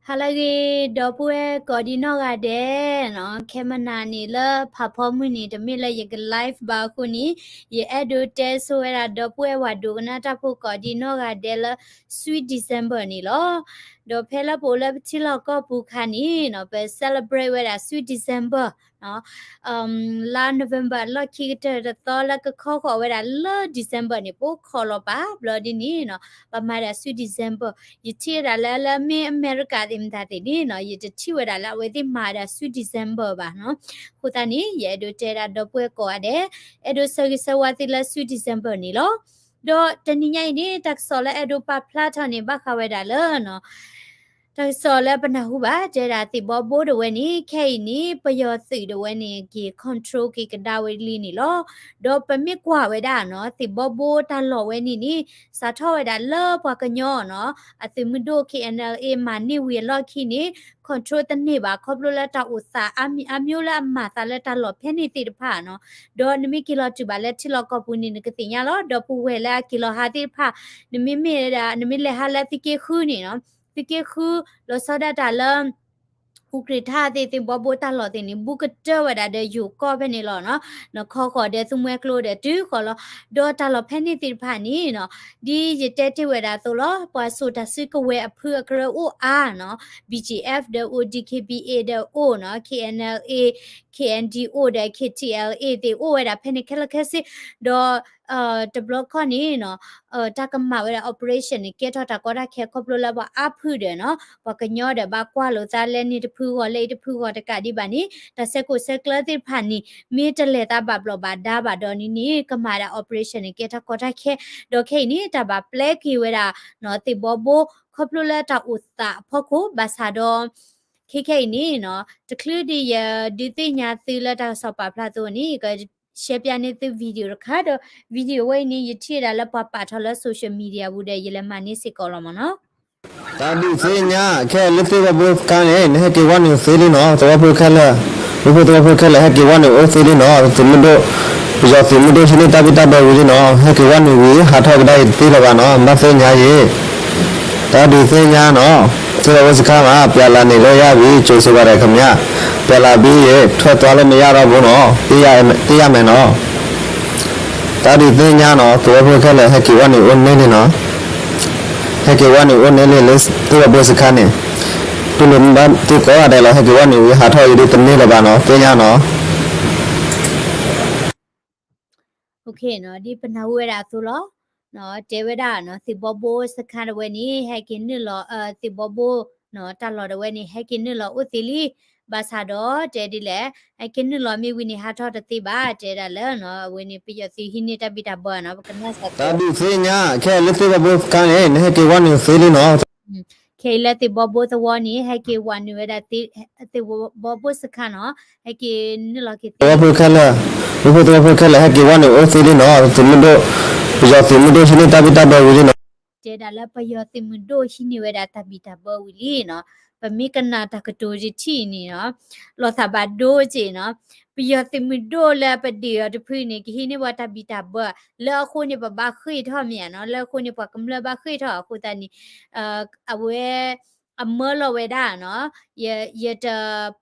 ဟါလၢအဂ့ၤ ဒီပုၢ်ဝဲၢ်ကိးဒံနီၢ်ဂၤဒဲးနီၤ, ခဲမုၢ်နၤန့ၣ်လၢဖးဖီမုၢ်နံၤ တမ့ၢ်လၢယက live ဘၣ်အဃိန့ၣ်, ယအဲၣ်ဒိးတဲဆိဝဲဒၣ်ဒီပုၢ်ဝဲၢ်ပှၤဒိကနၣ်တၢ်ဖိကိးဒံနီၢ်ဂၤဒဲးလၢ Sweet December န့ၣ်လီၤ. ဒီးဖဲလၢပအိၣ်လၢပထံလီၢ်ကီၢ်ပူၤအခါန့ၣ်နီၤ, ပ celebrate ဝဲဒၣ် Sweet December နီၤ, လါ November အလီၢ်ခံကတၢၢ်တသီလၢကခီဃီၤဝဲဒၣ်လၢ December န့ၣ် ပအိၣ်ခိးလီၤပာ်ဘျီဒ်န့ၣ်နီၤ, ပမၤဒၣ် Sweet December, ယထံၣ်ဝဲဒၣ်လၢ လၢမ့ၢ်အမဲရကၤသ့ၣ်မတၤသ့ၣ်န့ၣ်နီၤ, ယတထံၣ်ဝဲဒၣ်လၢအဝဲသ့ၣ်မၤဒၣ် Sweet December ဘၣ်နီၤ. အဃိသတးန့ၣ် ယအဲၣ်ဒိးတဲဒၣ်ဒီပုၢ်ဝဲၢ်ကိးဂၤဒဲး, အဲၣ်ဒိးဆၢဂ့ၤဆၢဝါသုလၢ Sweet December န့ၣ်လီၤ. ဒီးတနံၤညါအံၤန့ၣ် တၢ်ကစီၣ်လၢအဲၣ်ဒိးပာ်ဖျါထီၣ်န့ၣ် ဘၣ်ဃးဝဲဒၣ်လၢနီၤ တၢ်ကစီၣ်လၢပနၢ်ဟူဘၣ် တဲဒၣ်သ့ၣ်ဘီဘိဒၣ်ဝဲန့ၣ် ခဲအံၤန့ၣ် ပယီၤသုးဒၣ်ဝဲန့ၣ် က့ၤ control က့ၤကဒါဝဲလံန့ၣ်လီၤ. ဒီးပမ့ၢ်ကွၢ်ဝဲဒၣ်နီၤ သ့ၣ်ဘီဘိတၢ်လီၢ်ဝဲန့ၣ်န့ၣ် စးထီၣ်ဝဲဒၣ်လၢပှၤကညီနီၤ အသုးမုၢ်ဒိၣ် K N L A မၤန့ၢ်ဝံၤအလီၢ်ခံန့ၣ် control တန့ၢ်ဘၣ် ခီဖျိလၢတၢ်အိၣ်သးအါမံၤအါမျိုးလၢအမၤသးလၢတၢ်လီၢ်ဖဲန့ၣ်သ့ၣ်တဖၣ်နီၤ. ဒီးနမ့ၢ်က့ၤလီၤတုၤဘၣ်လၢထံလီၢ်ကီၢ်ပူၤန့ၣ် နကသ့ၣ်ညါလီၤ. ဒီပုၢ်ဝဲၢ်လၢအက့ၤလီၤဟးသ့ၣ်တဖၣ် နမ့မ့ၢ်ဒၣ် နမ့ၢ်လဲၤဟးလၢသုးက့ဃုန့ၣ်နီၤ, သုးက့ဃု လီၤဆီဒၣ်တၢ်လၢ အူကြ့ၣ်ထၣ်သ့ၣ် သ့ၣ်ဘီဘိတၢ်လီၢ်သ့ၣ်န့ၣ် ဘူးကတၢၢ်ဝဲဒၣ်ဒီးယိၤကီၢ်ဖဲန့ၣ်လီၤနီၤ. နခီဃီၤဒီးသူမှဲကျိဒီးတုၤဃီၤလီၤ. ဒီးတၢ်လီၢ်ဖဲန့ၣ်သ့ၣ်တဖၣ်န့ၣ်နီၤ, ဒ်ယတဲတ့ၢ်ဝဲဒၣ်အသိးလီၤ. ပှၤစိာ်တၢ်စုကဝဲၤအဖုအကရၢအိၣ်အါနီၤ, B G F ဒီးအိၣ် D K B A ဒီးအိၣ်နီၤ, K N L A, K N D O ဒီး K T L A သ့ၣ်အိၣ်ဝဲဒၣ်ဖဲန့ၣ်ခဲလၢာ်ခဲဆ့, ဒီး တဘျီခီၣ်န့ၣ်နီၤ, တၢ်ကမၤဝဲဒၣ် operation န့ၣ် ကဲထီၣ်တၢ်ကီတၢ်ခဲခီဖျိလၢပှၤအါဖုၣ်ဒီးနီၤ, ပှၤကညီဒီးဘၣ်ကွၢ်လိာ်သးလဲန့ၣ်တဖုဂီၢ် လဲအံၤတဖုဂီၢ်တကးဒံးဘၣ်န့ၣ် တၢ်ဆဲးကိးဆဲးကျၢသ့ၣ်တဖၣ်န့ၣ် မ့ၢ်တလဲၤသးဘၣ်ဘျီးဘၣ်ဒါဘၣ်ဒီးန့ၣ်န့ၣ် ကမၤဒၣ် operation န့ၣ် ကဲထီၣ်ကီတၢ်ခဲ, ဒီးခဲအံၤန့ၣ် တၢ်ဘၣ်ပျဲက့ၤဝဲဒၣ်နီၤ သ့ၣ်ဘီဘိ ခီဖျိလၢတၢ်အိၣ်သးအဖီခိၣ် ဘၣ်ဆၣ်ဒီး ခဲခဲအံၤန့ၣ်နီၤ, တချုးဒံးယဒုးသ့ၣ်ညါသုလၢတၢ်ကစီၣ်ပာ်ဖျါအသိးန့ၣ် ယက share ပျၢ်န့ၢ်သု video တခါဒီး video ဝဲအံၤန့ၣ် ယထံၣ်ဝဲဒၣ်လၢပှၤပာ်ထီၣ်လၢ social media ပူၤဒီး ယလဲၤမၤန့ၢ်စ့ၢ်ကီးလီၤမ့ၢ်နီၤ. တၢ်ဒုးသ့ၣ်ညါ ခဲအံၤလၢသ့ၣ်ဘီဘိစခါန့ၣ် နဟဲက့ၤဝဲနုာ်သ့လံနီၤ, သဝီဖိခဲလၢာ်, ဝဲဖိသဝီဖိခဲလၢာ် ဟဲက့ၤဝဲနုာ်အိၣ်သ့လံနီၤ, သုးမုၢ်ဒိၣ်, ပယီၤသုးမုၢ်ဒိၣ်ဟံးန့ၢ်တၢ်ဘံၣ်တၢ်ဘၢဝံၤလံနီၤ, ဟဲက့ၤဝဲနုာ်ဝံၤ ဟးထီၣ်ကဒါအံၤတသ့လၢၤဘၣ်နီၤ, ဘၣ်သ့ၣ်ညါယ့ၣ် တၢ်ဒုးသ့ၣ်ညါနီၤ, သ့ၣ်ဘီဘိစခါမး ပျံၤလၢ်န့ၣ်လၢယၤဝံၤ ကၠိၤစိဘၣ်ဒဲးခမၠး, ပျံၤလၢ်ဘံယ့ၣ် ထွက်သွားလို့မရတော့ဘူးနီၤ, တ့ၢ်ယၤမဲာ်နီၤ, တၢ်ဒုးသ့ၣ်ညါနီၤ, သဝီဖိခဲလၢာ် ဟဲက့ၤဝဲနုာ်အိၣ်န့ၢ်လံနီၤ, ဟဲက့ၤဝဲနုာ်အိၣ်န့ၢ်လံလၢသ့ၣ်ဘီဘိစခါန့ၣ်, တူၢ်လိာ်မ့ၢ်ဘၣ်သုကိးဂၤဒဲးလီၤ, ဟဲက့ၤဝဲနုာ်ဝံၤ ဟးထီၣ်ယဒုးတန့ၢ်လၢၤဘၣ်နီၤ, သ့ၣ်ညါနီၤ ဒ်ပနၢ်ဟူဝဲဒၣ်အသိးလီၤ. တဲဝဲဒၣ်နီၤ သ့ၣ်ဘီဘိစခါတဝဲန့ၣ် ဟဲက့ၤနုာ်လီၤ သ့ၣ်ဘီဘိ တၢ်လီၢ်တဝဲန့ၣ် ဟဲက့ၤနုာ်လီၤအိၣ်သ့လံ, ဘၣ်ဆၣ်ဒီးတဲဒ်လဲၣ် ဟဲက့ၤနုာ်လီၤမ့ၢ်ဝံၤန့ၣ် ဟးထီၣ်တသ့ဘၣ် တဲဒၣ်လၢ အဝဲန့ၣ် ပယီၤသုးဟံးန့ၢ်တၢ်ဘံၣ်တၢ်ဘၢနီၤ ပကနၣ်စၢ် တၢ်ဒုးသ့ၣ်ညါ ခဲအံၤလၢသ့ၣ်ဘီဘိစခါန့ၣ် နဟဲက့ၤဝဲနုာ်သ့လံနီၤ ခဲအံၤလၢသ့ၣ်ဘီဘိသဝီန့ၣ် ဟဲက့ၤဝဲနုာ်ဝဲဒၣ် သ့ၣ်ဘီဘိစခါနီၤ ဟဲက့ၤနုာ်လီၤက့ၤသ့လံ သဝီဖိခဲလၢာ်, ဝဲဖိသဝီဖိခဲလၢာ် ဟဲက့ၤဝဲနုာ်အိၣ်သ့လံနီၤ သုးမုၢ်ဒိၣ်, ပယီၤသုးမုၢ်ဒိၣ်ဟံးန့ၢ်တၢ်ဘံၣ်တၢ်ဘၢဝံၤလံနီၤ တဲဒၣ်လၢပယီၤသုးမုၢ်ဒိၣ်ဟံးန့ၢ်ဝဲဒၣ်တၢ်ဘံၣ်တၢ်ဘၢဝံၤလံ, ပမ့ၢ်ကနၣ်တၢ်ကတိၤတထံၣ်န့ၣ်နီၤ လီၤသးဘၣ်ဒိက့နီၤ, ပယီၤသုးမုၢ်ဒိၣ်လၢပဒုးအီၤတဖုန့ၣ် ကဟံးန့ၢ်ပှၤတၢ်ဘံၣ်တၢ်ဘၢ, လၢအဃိန့ၣ် ပဘၣ်ဃ့ၢ်ထီၣ်မ့ၢ်ဧါနီၤ, လၢအဃိန့ၣ် ပှၤကမျၢၢ်ဘၣ်ဃ့ၢ်ထီၣ်အဃိသတးန့ၣ် အဝဲ အမၢလီၤဝဲဒၣ်နီၤ, ယတ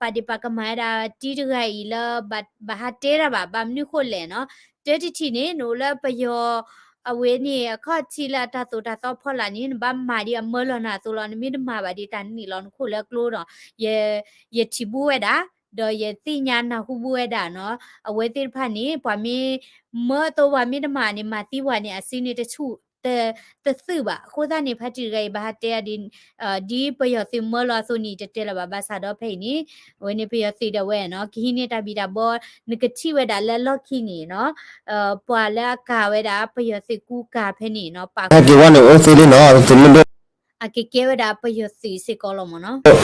ပာ်ဒ့ၣ်ပာ်ကမၣ်ဝဲဒၣ်တံၤတဂၤအံၤလၢ ဘၣ်ဟးတဲတၢ်ဘၣ် ဘၣ်မနုၤဃိလဲၣ်နီၤ, တၢ်တထံၣ်န့ၣ် နအိၣ်လၢပယီၤ အဝဲန့ၣ် အခီၣ်ထံးလၢအတၢ်သိၣ်တၢ်သီဖီလာ်န့ၣ် နဘၣ်မၤဒ်အမၢလီၤနၤအသိးလီၤ, နမ့ၢ်တမၤဘၣ်ဒ်တၢ်န့ၣ်လီၤ နခိၣ်လၢကျိဒီး ယထံၣ်ဘူးဝဲဒၣ်, ဒီးယသ့ၣ်ညါနၢ်ဟူဘူးဝဲဒၣ်နီၤ, အဝဲသ့ၣ်တဖၣ်န့ၣ် ပှၤမ့ၢ်မၢအသိး ပှၤမ့ၢ်တမၤန့ၣ် မၤသံပှၤန့ၣ် အစုန့ၣ်တဆူၣ် တသုၣ်ဘၣ်, အဃိသတးန့ၣ် ဖါတံၢ်တဂၤအံၤ ဘၣ်ဟးတဲဒ် ဒ်ပယီၤသုးမၢလီၤအသိးန့ၣ် တတဲလၢၤဘၣ်, ဘၣ်ဆၣ်ဒီးဖဲအံၤန့ၣ် အဝဲန့ၣ်ပယီၤသုးဒၣ်ဝဲနီၤ ကဟံးန့ၢ်တၢ်ဘံၣ်တၢ်ဘၢ, နကထံၣ်ဝဲဒၣ်လၢလီၢ်ခံန့ၣ်နီၤ, ပှၤလၢအကၤဝဲဒၣ် ပယီၤသုးကူကၤဖဲန့ၣ်နီၤ ပာ် ဟဲက့ၤဝဲနုာ်အိၣ်သ့လံနီၤ, သုးမုၢ်ဒိၣ် အကကဲဝဲဒၣ်ပယီၤသုးစ့ၢ်ကီးလီၤမ့ၢ်နီၤ,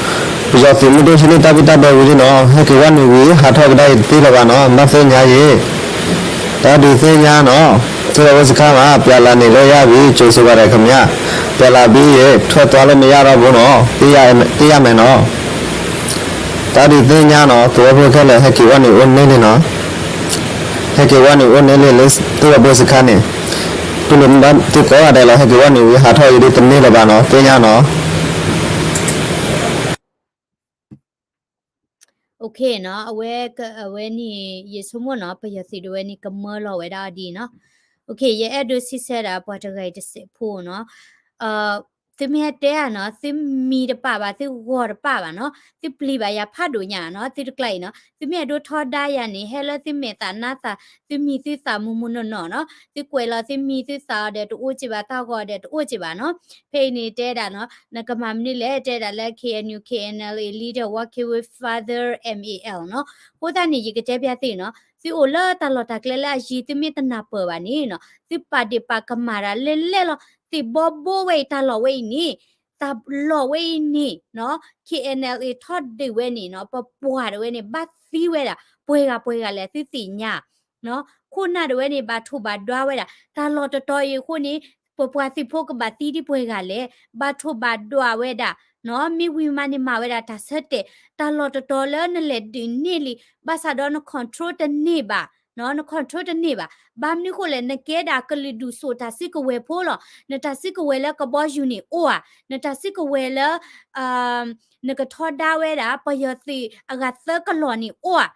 ပယီၤသုးမုၢ်ဒိၣ်ဟံးန့ၢ်တၢ်ဘံၣ်တၢ်ဘၢဝံၤလံနီၤ, ဟဲက့ၤဝဲနုာ်ဝံၤ ဟးထီၣ်ကဒါအံၤတသ့လၢၤဘၣ်နီၤ, ဘၣ်သ့ၣ်ညါယ့ၣ် တၢ်ဒုးသ့ၣ်ညါနီၤ, သ့ၣ်ဘီဘိစခါမး ပျံၤလၢ်န့ၣ်လၢယၤဝံၤ ကၠိၤစိဘၣ်ဒဲးခမၠး, ပျံၤလၢ်ဘံယ့ၣ် ထွက်သွားလို့မရတော့ဘူးနီၤ, တ့ၢ်ယၤမဲာ်နီၤ, တၢ်ဒုးသ့ၣ်ညါနီၤ, သဝီဖိခဲလၢာ် ဟဲက့ၤဝဲနုာ်အိၣ်န့ၢ်လံနီၤ, ဟဲက့ၤဝဲနုာ်အိၣ်န့ၢ်လံလၢသ့ၣ်ဘီဘိစခါန့ၣ်, တူၢ်လိာ်မ့ၢ်ဘၣ်သုကိးဂၤဒဲးလီၤ, ဟဲက့ၤဝဲနုာ်ဝံၤ ဟးထီၣ်ယဒုးတန့ၢ်လၢၤဘၣ်နီၤ, သ့ၣ်ညါနီၤ နီၤ, အဝဲ အဝဲန့ၣ် ယဆိကမိၣ်နီၤ ပယီၤသုးဒၣ်ဝဲန့ၣ် ကမၢလီၤဝဲဒၣ်အီၤဒ်နီၤ. ယအဲၣ်ဒိးစံးဆၢဒၣ်ပှၤတဂၤအံၤတစဲးဖိနီၤ, သုမ့ၢ်ဟဲတဲဧါနီၤ သုမံတပာ်ဘၣ် သုဂီၤတပာ်ဘၣ်နီၤ, သုပျံၤဘၣ်ယၤဖးဒိၣ်ညါနီၤ, သုတကျါအံၤနီၤ သုမ့ၢ်အဲၣ်ဒိးထီဒါယၤန့ၣ် ဟဲလၢသုမဲာ်သးနါသး သုမံသုသးမူမူနီၢ်နီၢ်နီၤ, သုကွဲးလီၤသုမံသုသးအီၤဒီးတအိၣ်က့ဘၣ် တၢ်ဂီၤဒီးတအိၣ်က့ဘၣ်နီၤ. ဖဲအံၤန့ၣ်တဲဒၣ်နီၤ နကမၤမနုၤလဲၣ် တဲဒၣ်လၢ K N U K N L A leader working with father M A L နီၤ. အဃိသတးန့ၣ် ယကတဲပျးသုနီၤ သုအိၣ်လၢတၢ်လီၢ်တၢ်ကျဲလၢအယံၤ သုမ့ၢ်တနၢ်ပၢၢ်ဘၣ်န့ၣ်နီၤ သုပာ်ဒ့ၣ်ပာ်ကမၣ်တၢ်လဲၣ်လဲၣ်လီၤ. သ့ၣ်ဘီဘိဝဲအံၤ တၢ်လီၢ်ဝဲအံၤန့ၣ် တၢ်လီၢ်ဝဲအံၤန့ၣ်နီၤ K N L A ထီဒါဝဲန့ၣ်နီၤ ပပှၤဒၣ်ဝဲန့ၣ် ဘၣ်သံဝဲဒၣ် ပှဲၤဂၤပှဲၤဂၤလဲၣ် သုသ့ၣ်ညါ ခိၣ်နၢ်ဒၣ်ဝဲန့ၣ် ဘၣ်ထိၣ်ဘၣ်ဒွးဝဲဒၣ် တၢ်လီၢ်တတီၤအံၤအဃိန့ၣ် ပပှၤသုးဖိကဘၣ်သံဒ်ပှဲၤဂၤလဲၣ် ဘၣ်ထိၣ်ဘၣ်ဒွးဝဲဒၣ်နီၤ မ့ၢ်ဝံၤမးန့ၣ်မၤဝဲဒၣ်တၢ်ဆၢတဲာ် တၢ်လီၢ်တတီၤလၢနလဲၤဒုးန့ၢ်လံ ဘၣ်ဆၣ်ဒီးန control တန့ၢ်ဘၣ်နီၤ န control တန့ၢ်ဘၣ်. ဘၣ်မနုၤဃိလဲၣ် နကဲဒၣ်ကလုာ်ဒူၣ်စိာ်တၢ်စုကဝဲၤဖိလီၤ. နတၢ်စုကဝဲၤလၢကဘီယူၤန့ၣ်အိၣ်ဧါ, နတၢ်စုကဝဲၤလၢ နကထီဒါဝဲဒၣ် ပယီၤသုးအဂၤသၢကလီၢ်န့ၣ်အိၣ်ဧါ.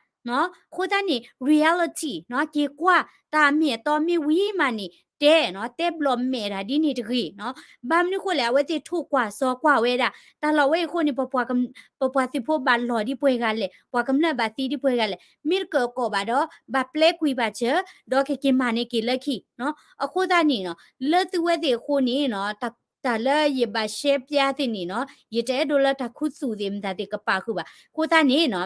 အဃိသတးန့ၣ် reality နီၤ က့ၤကွၢ် တၢ်အမ့ၢ်အတီမ့ၢ်ဝံၤမးန့ၣ် တဲနီၤ တဲဘျီးမဲာ်တၢ်ဒ်န့ၣ်တဂ့ၤနီၤ. ဘၣ်မနုၤဃိလဲၣ် အဝဲသ့ၣ်ထိၣ်ကွၢ်စီၤကွၢ်ဝဲဒၣ် တၢ်လီၢ်ဝဲအံၤအဃိန့ၣ် ပပှၤ ပပှၤသုးဖိဘၣ်လီၤဒ်ပှဲၤဂၤလဲၣ် ပှၤကမျၢၢ်ဘၣ်သံဒ်ပှဲၤဂၤလဲၣ် မ့ၢ်တကၢၢ်ကိးဘၣ်ဒီး ဘၣ်ပျဲကွံာ်ဘၣ်စၢၤ ဒီးကက့ၤမၤန့ၢ်က့ၤလၢခံနီၤ. အဃိသတးန့ၣ်နီၤ လၢသုဝဲသ့ၣ်အဃိန့ၣ်နီၤ တၢ်လၢယဘၣ်ရှဲပျါသ့ၣ်န့ၣ်နီၤ ယတအဲၣ်ဒိးလၢတၢ်ခူသူၣ်သ့ၣ်မတၤသ့ၣ်ကပာ်ဃုာ်ဘၣ်. အဃိသတးန့ၣ်နီၤ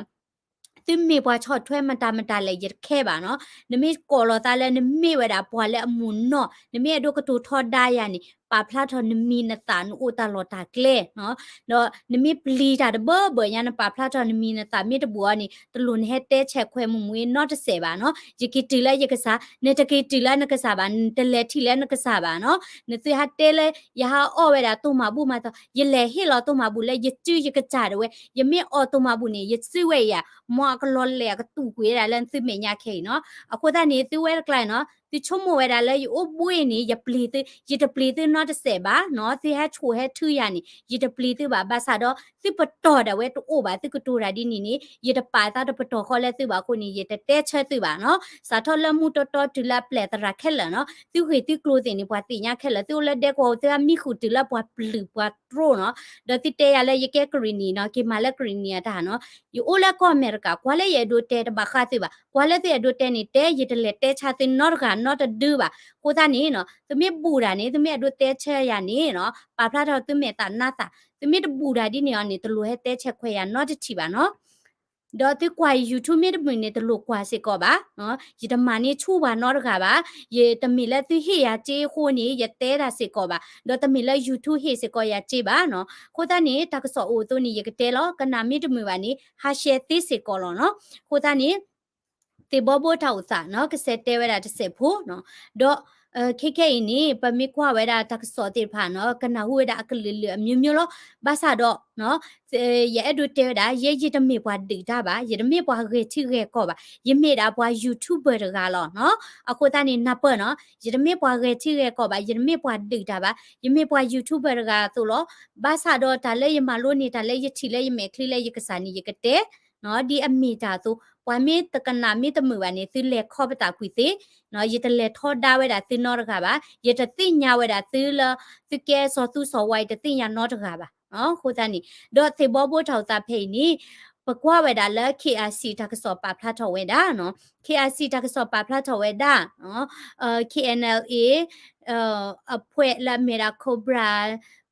သုမ့ၢ်ပှၤဆီၣ်ထွဲမတၤမတၤလဲၣ် ယတခဲဘၣ်နီၤ. နမ့ၢ်ကိးလီၤသးလၢနမ့ၢ်ဝဲဒၣ်ပှၤလၢအမုာ်နီၢ် နမ့ၢ်အဲၣ်ဒိးကတိၤထီဒါယၤန့ၣ် ပာ်ဖျါထီၣ်နမံၤနသၣ် နအိၣ်တၢ်လီၢ်တၢ်ကျဲနီၤ. ဒီးနမ့ၢ်ပျံၤတၢ်တဘၢဘၢညါ နပာ်ဖျါထီၣ်နမံၤနသၣ် မ့ၢ်တဘူးအီၤန့ၣ် တလိၣ်နဟဲတဲဆဲးခွဲးမုာ်မုာ်နီတစဲးဘၣ်နီၤ. ယက့ၤတုၤလၢယကစၢ်, နတက့ၤတုၤလၢနကစၢ်ဘၣ်, နတလဲၤထံၣ်လၢနကစၢ်ဘၣ်နီၤ. နသုဟးတဲလၢ ယဟးအီၣ်ဝဲဒၣ်တိၢ်မၤဘူၣ်မၤသီ, ယလဲၤဟ့ၣ်လီၤတိၢ်မၤဘူၣ်လၢယစုယကစၢ်ဒၣ်ဝဲ, ယမ့ၢ်အီၣ်တိၢ်မၤဘူၣ်န့ၣ် ယစုဝဲအံၤဧါ, မ်အကလီၤလဲၣ်အကတူာ်ကွံာ်ဝဲဒၣ်လၢသုမဲာ်ညါခဲအံၤနီၤ. အဃိသတးန့ၣ် သုဝဲတကျါနီၤ သုဆိကမိၣ်ဝဲဒၣ်လၢယအိၣ်ဘှ့ၣ်န့ၣ် ယပျံၤသု, ယတပျံၤသုနီတစဲးဘၣ်နီၤ. သုဟဲဆိၣ်ဟဲထုယၤန့ၣ် ယတပျံၤသုဘၣ်. ဘၣ်ဆၣ်ဒီး သုပတီၢ်ဒၣ်ဝဲတအိၣ်ဘၣ်, သုကတိၤတၢ်ဒ်န့ၣ်န့ၣ် ယတပာ်သးတပတီၢ်ဃီလၢသုဘၣ်အဃိန့ၣ် ယတတဲဆၢသုဘၣ်နီၤ. စးထီၣ်လၢမူတီတီတုၤလၢအပျဲၢ်သရၣ်ခဲလၢာ်နီၤ, သုဂ့ၢ်သုကျိၤသ့ၣ်န့ၣ် ပှၤသ့ၣ်ညါခဲလၢာ်. သုအိၣ်လၢဒဲကဝီၤ သုအမံဃုာ်တုၤလၢပှၤပျုၢ်ပှၤတြိၣ်နီၤ. ဒီးသုတဲယၤလၢယကဲကရံၣ်နံၣ်နီၤ, က့ၤမၤလၢကရံၣ်နံၣ်အတၢ်နီၤ. ယအိၣ်လၢကီၢ်အမဲရကၤ, ကွၢ်လၢယအဲၣ်ဒိးတဲတဘၣ်ဃးသုဘၣ်, ကွၢ်လၢသုအဲၣ်ဒိးတဲန့ၣ်တဲ, ယတလဲၤတဲဆါသုနီတဂၤနီတဒုဘၣ်. အဃိသတးန့ၣ်နီၤ, သုမ့ၢ်ဘူးတၢ်န့ၣ် သုမ့ၢ်အဲၣ်ဒိးတဲဆၢယၤန့ၣ်နီၤ, ပာ်ဖျါထီၣ်သုမဲာ်သၣ်နါသၣ်, သုမ့ၢ်တဘူးတၢ်ဒ်န့ၣ်အီၤန့ၣ် တလိၣ်ဟဲတဲဆဲးခွဲးယၤနီတထံၣ်ဘၣ်နီၤ. ဒီးသုကွၢ် YouTube မ့ၢ်တမုာ်န့ၣ် တလိၣ်ကွၢ်စ့ၢ်ကီးဘၣ်. ယတမၤန့ၢ်ဆူၣ်ပှၤနီတဂၤဘၣ်. ယတမ့ၢ်လၢသုဟ့ၣ်ယၤစ့အဃိန့ၣ် ယတဲတၢ်စ့ၢ်ကီးဘၣ်. ဒီးတမ့ၢ်လၢ YouTube ဟ့ၣ်စ့ၢ်ကီးယၤစ့ဘၣ်နီၤ. အဃိသတးန့ၣ် တၢ်ကစီၣ်အိၣ်အသိးန့ၣ် ယကတဲလီၤ. ကနၣ်မ့ၢ်တမုာ်ဘၣ်န့ၣ် ဟး share သ့စ့ၢ်ကီးလီၤနီၤ. အဃိသတးန့ၣ် သ့ၣ်ဘီဘိတၢ်အိၣ်သးနီၤ, ကစဲးတဲဝဲဒၣ်တစဲးဖိနီၤ. ဒီး ခဲခဲအံၤန့ၣ် ပမ့ၢ်ကွၢ်ဝဲဒၣ်တၢ်ကစီၣ်သ့ၣ်တဖၣ်နီၤ, ကနၢ်ဟူဝဲဒၣ်အကလုာ်လုာ်အမျိုးမျိုးလီၤ. ဘၣ်ဆၣ်ဒီး ယအဲၣ်ဒိးတဲဝဲဒၣ် ယဲ ယတမ့ၢ်ပှၤဒုးတၢ်ဘၣ်, ယတမ့ၢ်ပှၤဂဲၤထံဂဲၤကီၢ်ဘၣ်, ယမ့ၢ်ဒၣ်ပှၤ YouTuber တဂၤလီၤနီၤ. အဃိသတးန့ၣ် နၢ်ပၢၢ်နီၤ, ယတမ့ၢ်ပှၤဂဲၤထံဂဲၤကီၢ်ဘၣ်, ယတမ့ၢ်ပှၤဒုးတၢ်ဘၣ်, ယမ့ၢ်ပှၤ YouTuber တဂၤအသိးလီၤ. ဘၣ်ဆၣ်ဒီးတၢ်လၢယမၤလိန့ၢ် တၢ်လၢယထံၣ်လၢယမဲာ်ချံလၢယကစၢ်န့ၣ် ယကတဲ ဒ်အမ့ၢ်တၢ်အသိး, ပှၤမ့ၢ်တကနၣ်မ့ၢ်တမုာ်ဘၣ်န့ၣ် သုလဲၤ comment တၢ်ကွံာ်သ့, ယတလဲၤထီဒါဝဲဒၣ်သုနီတဂၤဘၣ်, ယတသ့ၣ်ညါဝဲဒၣ်သုလၢ သုကဲစီၤသူစီၤဝါ ယတသ့ၣ်ညါနီတဂၤဘၣ်. အဃိသတးန့ၣ် ဒီးသ့ၣ်ဘီဘိတၢ်အိၣ်သးဖဲအံၤန့ၣ် ပကွၢ်ဝဲဒၣ်လၢ KIC တၢ်ကစီၣ်ပာ်ဖျါထီၣ်ဝဲဒၣ်, KIC တၢ်ကစီၣ်ပာ်ဖျါထီၣ်ဝဲဒၣ် KNLA အဖှဲးလၢအမ့ၢ်ဒၣ် Cobra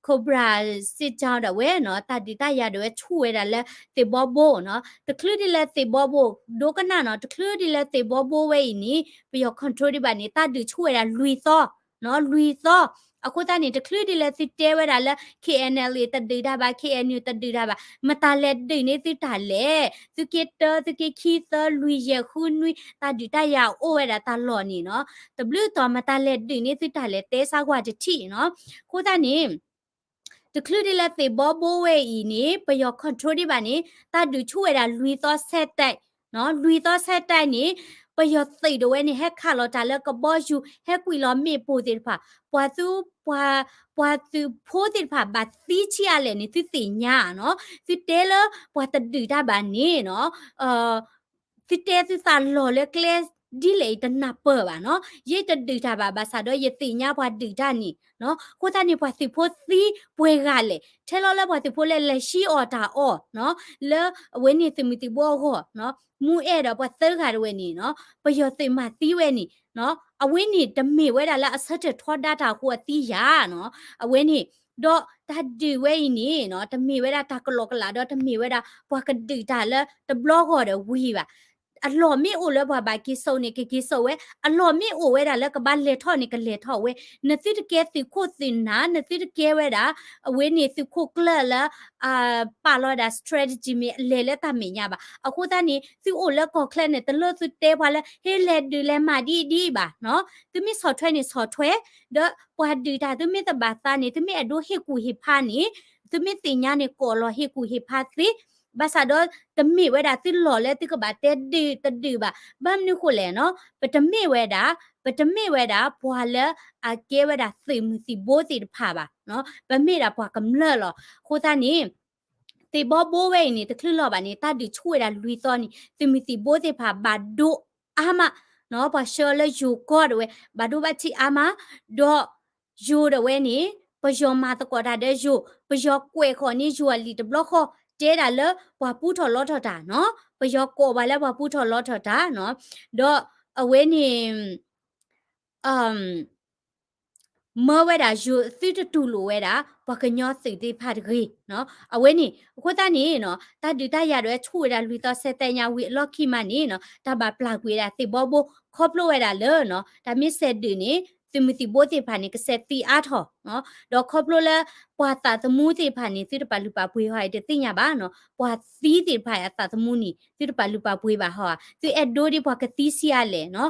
Cobra စစ်ကြောင်း ဒၣ်ဝဲနီၤ, တၢ်ဒုးတၢ်ယၤဒၣ်ဝဲဆူၣ်ဝဲဒၣ်လၢသ့ၣ်ဘီဘိနီၤ, တချုးဒ်လၢသ့ၣ်ဘီဘိ ဒိကနၣ်နီၤ, တချုးဒ်လၢသ့ၣ်ဘီဘိဝဲအံၤန့ၣ် ပယီၤ control ဒံးဘၣ်န့ၣ် တၢ်ဒုးဆူၣ်ဝဲဒၣ်လွံၢ်သီ, လွံၢ်သီ, အဃိသတးန့ၣ် တချုးဒ်လၢသုတဲဝဲဒၣ်လၢ KNLA တဒုးတၢ်ဘၣ်, KNU တဒုးတၢ်ဘၣ်, မတၤလဲၤဒုးန့ၢ်သုတၢ်လဲၣ်, သုးက့တၢ သုးက့ခံ သၢ လွံၢ် ယဲၢ် ဃု နွံ တၢ်ဒုးတၢ်ယၤအိၣ်ဝဲဒၣ်တၢ်လီၢ်န့ၣ်နီၤ, တဘျုးတီၤမတၤလဲၤဒုးန့ၢ်သုတၢ်လဲၣ် တဲစးကွၢ်တထံၣ်နီၤ. အဃိသတးန့ၣ် တချုးဒ်လၢသ့ၣ်ဘီဘိဝဲအံၤန့ၣ် ပယီၤ control ဒံးဘၣ်န့ၣ် တၢ်ဒုးဆူၣ်ဝဲဒၣ်လွံၢ်သီ ဆက်တိုက်, လွံၢ်သီ ဆက်တိုက် န့ၣ် ပယီၤသုးတဝဲန့ၣ် ဟဲခးလီၤတၢ်လၢကဘီယူၤ ဟဲကွံာ်လီၤမ့ၣ်ပိၢ်သ့ၣ်တဖၣ် ပှၤသု ပှၤ ပှၤသုးဖိသ့ၣ်တဖၣ်ဘၣ်သံဆံးအါလဲၣ်န့ၣ် သုသ့ၣ်ညါနီၤ. သုတဲလၢပှၤတဒုးတၢ်ဘၣ်န့ၣ်နီၤ သုတဲသုသးလီၤလၢကျဲဒ်လဲၣ်အံၤတနၢ်ပၢၢ်ဘၣ်နီၤ. ယတဒုးတၢ်ဘၣ် ဘၣ်ဆၣ်ဒီးယသ့ၣ်ညါပှၤဒုးတၢ်န့ၣ်နီၤ. အဃိသတးန့ၣ် ပှၤသုးဖိသံပှဲၤဂၤလဲၣ် ထဲလီၤလၢပှၤသုးဖိလၢလဲၤဟံးအီၣ်တၢ်အီၣ်နီၤ လၢအဝဲန့ၣ်သုးမုၢ်သံၣ်ဘိအဂီၢ်နီၤ. မူအဲၣ်ဒီးပှၤသၢဂၤတဝဲန့ၣ်နီၤ ပယီၤသုးမၤသံဝဲန့ၣ်နီၤ. အဝဲန့ၣ်တမ့ၢ်ဝဲဒၣ်လၢအဆၢထၢၣ်ထီဒါတၢ်အဃိအသံယၤနီၤ. အဝဲန့ၣ် ဒီးတၢ်ဒုးဝဲအံၤန့ၣ်နီၤ တမ့ၢ်ဝဲဒၣ်တၢ်ကလီကလးဒီး တမ့ၢ်ဝဲဒၣ်ပှၤကဒုးတၢ်လၢတဘျီဂီၢ်ဒီးဝံၤဘၣ်. အလီၢ်မ့ၢ်အိၣ်လၢပှၤဘၣ်က့ၤစိာ်န့ၣ် ကက့ၤစိာ်ဝဲ, အလီၢ်မ့ၢ်အိၣ်ဝဲဒၣ်လၢကဘၣ်လဲၤထီၣ်န့ၣ် ကလဲၤထီၣ်ဝဲ. နသုတကဲသုးခိၣ်သုးနၢ်, နသုတကဲဝဲဒၣ် အဝဲန့ၣ်သုးခိၣ်ကျၢၢ်လၢ အပာ်လီၤဝဲဒၣ် strategy မ့ၢ်အလဲၤလၢတၢ်မဲာ်ညါဘၣ်. အဃိသတးန့ၣ် သုအိၣ်လၢကီၢ်ချၢန့ၣ် တလိၣ်သုတဲပှၤလၢ ဟ့ၣ်လဲၤဒုးလဲၤမၤဒ်အံၤဒ်အံၤဘၣ်နီၤ. သုမ့ၢ်ဆီၣ်ထွဲန့ၣ်ဆီၣ်ထွဲ, ဒီးပှၤဒုးတၢ်သုမ့ၢ်တဘၣ်သးန့ၣ် သုမ့ၢ်အဲၣ်ဒိးဟ့ၣ်ကူၣ်ဟ့ၣ်ဖးန့ၣ် သုမ့ၢ်သ့ၣ်ညါန့ၣ် ကိးလီၤဟ့ၣ်ကူၣ်ဟ့ၣ်ဖးသ့. ဘၣ်ဆၣ်ဒီးတမ့ၢ်ဝဲဒၣ်သုလီၢ်လၢသုကဘၣ်တဲဒုးတဒုးဘၣ်. ဘၣ်မနုၤဃိလဲၣ်နီၤ, ပတမ့ၢ်ဝဲဒၣ် ပတမ့ၢ်ဝဲဒၣ်ပှၤလၢအကဲဝဲဒၣ်သုးမုၢ်သံၣ်ဘိသ့ၣ်တဖၣ်ဘၣ်, ပမ့ၢ်ဒၣ်ပှၤကမျၢၢ်လီၤ. အဃိသတးန့ၣ် သ့ၣ်ဘီဘိဝဲအံၤန့ၣ် တချုးလီၤဘၣ်န့ၣ် တၢ်ဒုးဆူၣ်ဝဲဒၣ်လွံၢ်သီန့ၣ် သုးမုၢ်သံၣ်ဘိသ့ၣ်တဖၣ်ဘၣ်ဒိအါမး, ပှၤဆှၢလၢယိၤကီၢ်တဝဲ ဘၣ်ဒိဘၣ်ထံးအါမး, ဒီးယိၤတဝဲန့ၣ် ပယီၤမၤသကိးတၢ်ဒီးယိၤ, ပယီၤကွဲးဃီၤန့ၢ်ယိၤအလံာ်တဘျီဃီ တဲဒၣ်လၢပှၤပူထီၣ်လီထီၣ်တၢ်နီၤ, ပယီၤကိးပှၤလၢပှၤပူထီၣ်လီထီၣ်တၢ်နီၤ, ဒီးအဝဲန့ၣ် မၢဝဲဒၣ်ယိၤသုတတူၢ်လိာ်ဝဲဒၣ် ပှၤကညီသုးသ့ၣ်တဖၣ်တဂ့ၤနီၤ. အဝဲန့ၣ် အဃိသတးန့ၣ်နီၤ တၢ်ဒုးတၢ်ယၤဒၣ်ဝဲဆူၣ်ဝဲဒၣ်လွံၢ်သီ ဆဲးသဲညါဝံၤအလီၢ်ခံမးန့ၣ်နီၤ တၢ်ဘၣ်ပျၢ်ကွံာ်ဝဲဒၣ်သ့ၣ်ဘီဘိ ခီဖျိဝဲဒၣ်လၢနီၤ တၢ်မ့ၢ်စဲးဒုးန့ၣ် သုးမုၢ်သံၣ်ဘိသ့ၣ်တဖၣ်န့ၣ် ကစဲးသံအါထီၣ်နီၤ. ဒီးခီဖျိလၢ ပှၤသးသမူသ့ၣ်တဖၣ်န့ၣ် သုတပာ်လုၢ်ပာ်ပှ့ၤဟီၣ်အံၤတသ့ၣ်ညါဘၣ်နီၤ. ပှၤသံသ့ၣ်တဖၣ်အသးသမူန့ၣ် သုတပာ်လုၢ်ပာ်ပှ့ၤဘၣ်ဟီၣ်ဧါ, သုအဲၣ်ဒိးဒ်ပှၤကသံဆံးအါလဲၣ်နီၤ.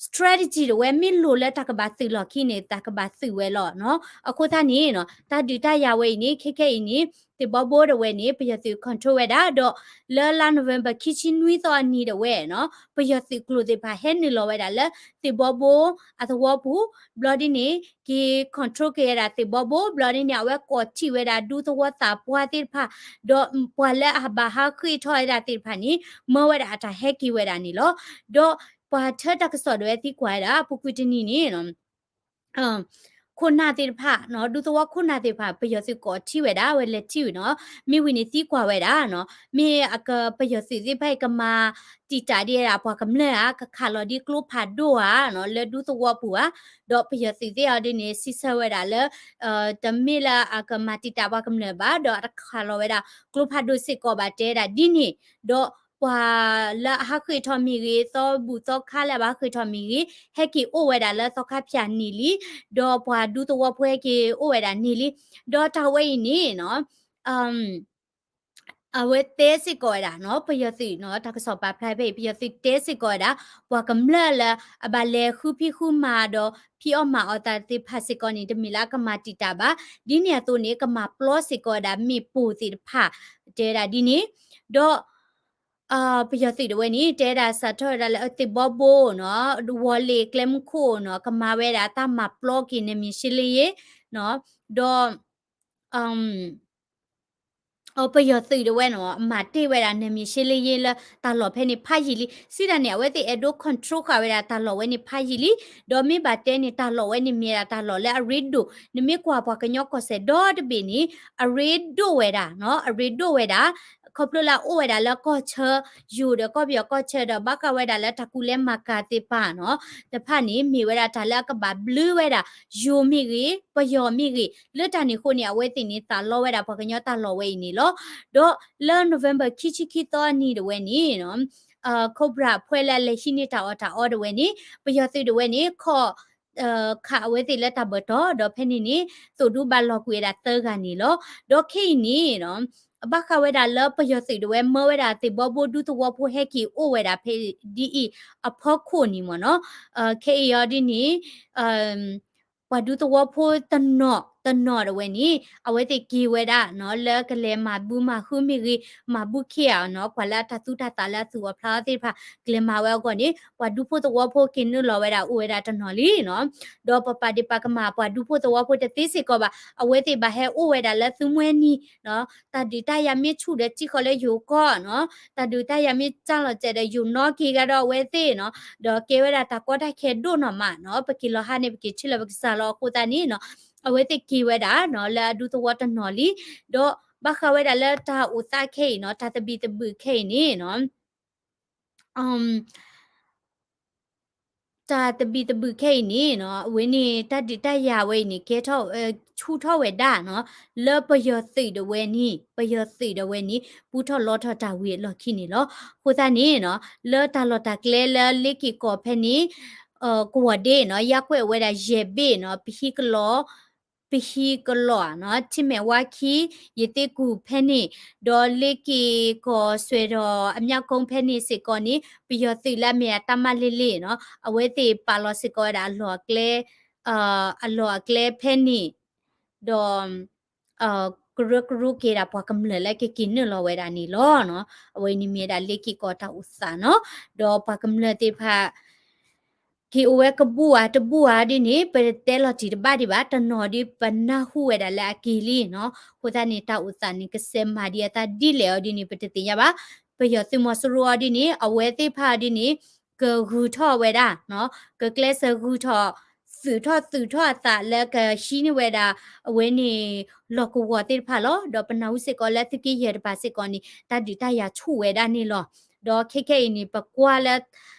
strategy တဝဲမ့ၢ်လိၤလၢတၢ်ကဘၣ်သုးလီၢ်ခံန့ၣ် တၢ်ကဘၣ်သုးဝဲလီၤနီၤ. အဃိသတးန့ၣ်နီၤ တၢ်ဒုးတၢ်ယၤဝဲအံၤန့ၣ် ခဲခဲအံၤန့ၣ် သ့ၣ်ဘီဘိတဝဲန့ၣ် ပယီၤသုး control ဝဲဒၣ် ဒီးလၢလါ November ခံဆံနွံသီအနံၤတဝဲနီၤ ပယီၤသုးကျိၤသ့ၣ်တဖၣ်ဟဲနုာ်လီၤဝဲဒၣ်လၢသ့ၣ်ဘီဘိအသဝီပူၤ ဘျီဒ်န့ၣ် က့ၤ control က့ၤဝဲဒၣ်သ့ၣ်ဘီဘိ ဘျီဒ်န့ၣ် အဝဲကိးထီၣ်ဝဲဒၣ်ဒူသဝီသးပှၢ်သ့ၣ်တဖၣ် ဒီးပှၤလၢအဘၣ်ဟးဃ့ၢ်ထီၣ်ဝဲဒၣ်သ့ၣ်တဖၣ်န့ၣ် မၢဝဲဒၣ်အတၢ်ဟဲက့ၤဝဲဒၣ်န့ၣ်လီၤ. ဒီးပှၤထၢတၢ်ကစီၣ်ဒၣ်ဝဲသံကွၢ်ဝဲဒၣ် အပူၤကွံာ်တနံၤန့ၣ် ခိၣ်နၢ်သ့ၣ်တဖၣ်နီၤ ဒူသဝီခိၣ်နၢ်သ့ၣ်တဖၣ် ပယီၤသုးကိးထီၣ်ဝဲဒၣ် အဝဲလဲၤထံၣ်ဝဲနီၤ မ့ၢ်ဝံၤန့ၣ်သံကွၢ်ဝဲဒၣ်နီၤ မ့ၢ်အကပယီၤသုးသ့ၣ်တဖၣ်အံၤ ကမၤတံာ်တာ်ဒ်ဝဲဒၣ်ပှၤကမျၢၢ်ဧါ ကခးလီၤဒ်ကျိဖးဒိၣ်ဧါနီၤ လၢဒူသဝီပူၤဧါ ဒီးပယီၤသုးသ့ၣ်အီၤဒ်န့ၣ် စံးဆၢဝဲဒၣ်လၢ တမ့ၢ်လၢအကမၤတံာ်တာ်ပှၤကမျၢၢ်ဘၣ် ဒီးအတခးလီၤဝဲဒၣ်ကျိဖးဒိၣ်စ့ၢ်ကီးဘၣ် တဲဝဲဒၣ်ဒ်န့ၣ် ဒီးပှၤလၢအဟးဃ့ၢ်ထီၣ်မ့ၢ်ဂ့ၤ သီဘူၣ်သီခါလၢအဘၣ်ဟးဃ့ၢ်ထီၣ်မ့ၢ်ဂ့ၤ ဟဲက့ၤအိၣ်ဝဲဒၣ်လၢသီခါဖၠၣ်နံၣ်လံ ဒီးပှၤဒူသဝီဖိဟဲက့ၤအိၣ်ဝဲဒၣ်န့ၣ်လံ ဒီးတၢ်ဝဲအံၤန့ၣ်နီၤ အဝဲတဲစ့ၢ်ကီးဝဲဒၣ်နီၤ ပယီၤသုးနီၤ တၢ်ကစီၣ်ပာ်ဖျါဖဲအံၤ ပယီၤသုးတဲစ့ၢ်ကီးဝဲဒၣ် ပှၤကမျၢၢ်လၢအဘၣ်လဲၤဃုဖံးဃုမၤဒီး ဖံးအီၣ်မၤအီၣ်သးသ့ၣ်တဖၣ်စ့ၢ်ကီးန့ၣ် တမ့ၢ်လၢအကမၤတံာ်တာ်ဘၣ် ဒ်န့ၣ်အသိးန့ၣ် ကမၤပျီစ့ၢ်ကီးဝဲဒၣ်မ့ၣ်ပိၢ်သ့ၣ်တဖၣ် တဲဝဲဒၣ်ဒ်န့ၣ် ဒီး ပယီၤသုးတဝဲန့ၣ် တဲဝဲဒၣ်စးထီၣ်ဝဲဒၣ်လၢသ့ၣ်ဘီဘိနီၤ ဝီၤလ့ၣ်ကျဲမုၢ်ခိၣ်နီၤ ကမၤဝဲဒၣ်တၢ်မၤပျီက့ၤနယ်မြေရှင်းလင်းရေးနီၤ ဒီး ပယီၤသုးတဝဲနီၤ မၤတ့ၢ်ဝဲဒၣ်နယ်မြေရှင်းလင်းရေးလၢတၢ်လီၢ်ဖဲန့ၣ်ဖးယံာ်လံ စံးတၢ်န့ၣ် အဝဲသ့ၣ်အဲၣ်ဒိး control ဃာ်ဝဲဒၣ်တၢ်လီၢ်ဝဲန့ၣ်ဖးယံာ်လံ ဒီးမ့ၢ်ဘၣ်တဲန့ၣ် တၢ်လီၢ်ဝဲန့ၣ်မ့ၢ်ဒၣ်တၢ်လီၢ်လၢအရ့ဒိၣ် နမ့ၢ်ကွၢ်ပှၤကညီကီၢ်စဲၣ်ဒီတဘ့ၣ်န့ၣ် အရ့ဒိၣ်ဝဲဒၣ်နီၤ အရ့ဒိၣ်ဝဲဒၣ် ခီဖျိလၢအအိၣ်ဝဲဒၣ်လၢကီၢ်ဆၢ ယိၤဒီးကီၢ်ပယီၤကီၢ်ဆၢဒီး ဘၣ်ဃးဝဲဒၣ်လၢတၢ်ကူၣ်လဲၤမၤကၤသ့ၣ်တဖၣ်နီၤ တဖၣ်န့ၣ် မ့ၢ်ဝဲဒၣ်တၢ်လၢအကဘၣ်ဘျုးဝဲဒၣ် ယိၤမ့ၢ်ဂ့ၤ ပယီၤမ့ၢ်ဂ့ၤ လၢတၢ်န့ၣ်အဃိန့ၣ် အဝဲသ့ၣ်န့ၣ် သးလီဝဲဒၣ်ပှၤကညီတၢ်လီၢ်ဝဲအံၤန့ၣ်လီၤ. ဒီးလၢ November ခံဆံခံသီအနံၤတဝဲန့ၣ်နီၤ Cobra အဖှဲလၢအလဲၤဟံးန့ၢ်တၢ်အီၣ်တၢ်အီတဝဲန့ၣ် ပယီၤသုးတဝဲန့ၣ် ခီၣ် ခးအဝဲသ့ၣ်လၢတၢ်ဘၢၣ်တီၢ် ဒီးဖဲန့ၣ်န့ၣ် သိၣ်ဒူဘၣ်လီၤကွံာ်ဝဲဒၣ်သၢဂၤန့ၣ်လီၤ. ဒီးခဲအံၤန့ၣ်နီၤ ဘၣ်ဃးဝဲဒၣ်လၢပယီၤသုးတဝဲမၢဝဲဒၣ်သ့ၣ်ဘီဘိဒူသဝီဖိဟဲက့ၤအိၣ်ဝဲဒၣ်ဖဲဒ်အံၤအဖီခိၣ်န့ၣ်မ့ၢ်နီၤ ခဲအံၤအီၤဒ်န့ၣ် ပှၤဒူသဝီဖိတနီၤ တနီၤတဝဲန့ၣ် အဝဲသ့ၣ်က့ၤဝဲဒၣ်နီၤ လၢကလဲၤမၤဘုမၤဟုမ့ၢ်ဂ့ၤ မၤဘုခ့ဧါနီၤ ကွၢ်လၢအတၢ်သူတၢ်သးလၢအသူၣ်အီၣ်ဖျါအီၣ်သ့ၣ်တဖၣ် ကလဲၤမၤဝဲအဂီၢ်န့ၣ် ပှၤဒူဖိသဝီဖိက့ၤနုာ်လီၤဝဲဒၣ်အိၣ်ဝဲဒၣ်တနီၤလံနီၤ. ဒီးပပာ်ဒံးပာ်ကမၣ်ပှၤဒူဖိသဝီဖိတသ့စ့ၢ်ကီးဘၣ် အဝဲသ့ၣ်ဘၣ်ဟဲအိၣ်ဝဲဒၣ်လၢသုးမွဲနံၤနီၤ တၢ်ဒုးတၢ်ယၤမ့ၢ်ဆူၣ်ဒီးစံၣ်ဃီလၢယိၤကီၢ်နီၤ တၢ်ဒုးတၢ်ယၤမ့ၢ်စၢ်လီၤစဲးဒီးယိၤနီၣ်က့ၤဂၤဒီးအဝဲသ့ၣ်နီၤ ဒီးကဲဝဲဒၣ်တၢ်ကီတၢ်ခဲဒိၣ်နီၢ်မးနီၤ ပက့ၤလီၤဟါန့ၣ် ပက့ၤထံၣ်လၢပကစၢ်လီၤအဃိသတးန့ၣ်နီၤ အဝဲသ့ၣ်က့ၤဝဲဒၣ်နီၤ လၢအဒူသဝီတနီၤလံ ဒီးဘၣ်ဃးဝဲဒၣ်လၢတၢ်အိၣ်သးခဲအံၤနီၤ တၢ်သဘံၣ်သဘုၣ်ခဲအံၤန့ၣ်နီၤ တၢ်သဘံၣ်သဘုၣ်ခဲအံၤန့ၣ်နီၤ အဝဲန့ၣ် တၢ်ဒုးတၢ်ယၤဝဲအံၤန့ၣ် ကဲထီၣ် ဆူၣ်ထီၣ်ဝဲဒၣ်နီၤ လၢပယီၤသုးဒၣ်ဝဲန့ၣ် ပယီၤသုးဒၣ်ဝဲန့ၣ် ပူထီၣ်လီထီၣ်တၢ်ဝံၤအလီၢ်ခံန့ၣ်လီၤ. အဃိသတးန့ၣ်နီၤ လၢတၢ်လီၢ်တၢ်ကျဲလၢလ့က့ၤကီၢ်ဖဲန့ၣ် ကဝီၤဒ့နီၤ ယၢ်ကွဲးဝဲဒၣ်ယဲၢ်ဘ့ၣ်နီၤ ပဟံကလီၢ် ပဟံကလီၢ်နီၤ ထံမဲာ်ဝါခံ ယသ့ကူၣ်ဖဲန့ၣ် ဒီးလ့က့ၤကီၢ်စွဲဒီးအမျၢ်ကိဖဲန့ၣ်စ့ၢ်ကီးန့ၣ် ပယီၤသုးလၢအမ့ၢ်အတၢ်မၤလ့လ့နီၤ အဝဲသ့ၣ်ပာ်လီၤစ့ၢ်ကီးဝဲဒၣ်အလီၢ်အကျဲ အလီၢ်အကျဲဖဲန့ၣ် ဒီး ကရၢကရိက့ၤဒၣ်ပှၤကမျၢၢ်လၢကက့ၤနုာ်လီၤဝဲဒၣ်န့ၣ်လီၤ. အဝဲန့ၣ်မ့ၢ်ဝဲဒၣ်လ့က့ၤကီၢ်တၢ်အိၣ်သးနီၤ ဒီးပှၤကမျၢၢ်သ့ၣ်တဖၣ် က့ၤအိၣ်ဝဲကဘူၣ်ဧါတဘူၣ်ဧါဒ်န့ၣ် ပတဲလီၤတံၢ်တဘၣ်ဒံးဘၣ် တနီၤဒ်ပနၢ်ဟူဝဲဒၣ်လၢအက့ၤလံနီၤ အဃိသတးန့ၣ် တၢ်အိၣ်သးန့ၣ် ကစဲးမၤဒ်အသးဒ်လဲၣ်အီၤဒ်န့ၣ် ပတသ့ၣ်ညါဘၣ်. ပယီၤသုးမီၤစိရိၤအီၤဒ်န့ၣ် အဝဲသ့ၣ်တဖၣ်အီၤဒ်န့ၣ် ကဂုၤထီၣ်ဝဲဒၣ်နီၤ ကကျဲးစၢးဂုၤထီၣ် သုးထီၣ်သုးထီၣ်အသးလၢကဟံးန့ၢ်ဝဲဒၣ် အဝဲန့ၣ် လီၢ်ကဝီၤသ့ၣ်တဖၣ်လီၤ. ဒီးပနၢ်ဟူစ့ၢ်ကီးလၢသုးက့ယဲၢ်တဖၣ်စ့ၢ်ကီးန့ၣ် တၢ်ဒုးတၢ်ယၤဆူၣ်ဝဲဒၣ်န့ၣ်လီၤ. ဒီးခဲခဲအံၤန့ၣ် ပကွၢ်လၢ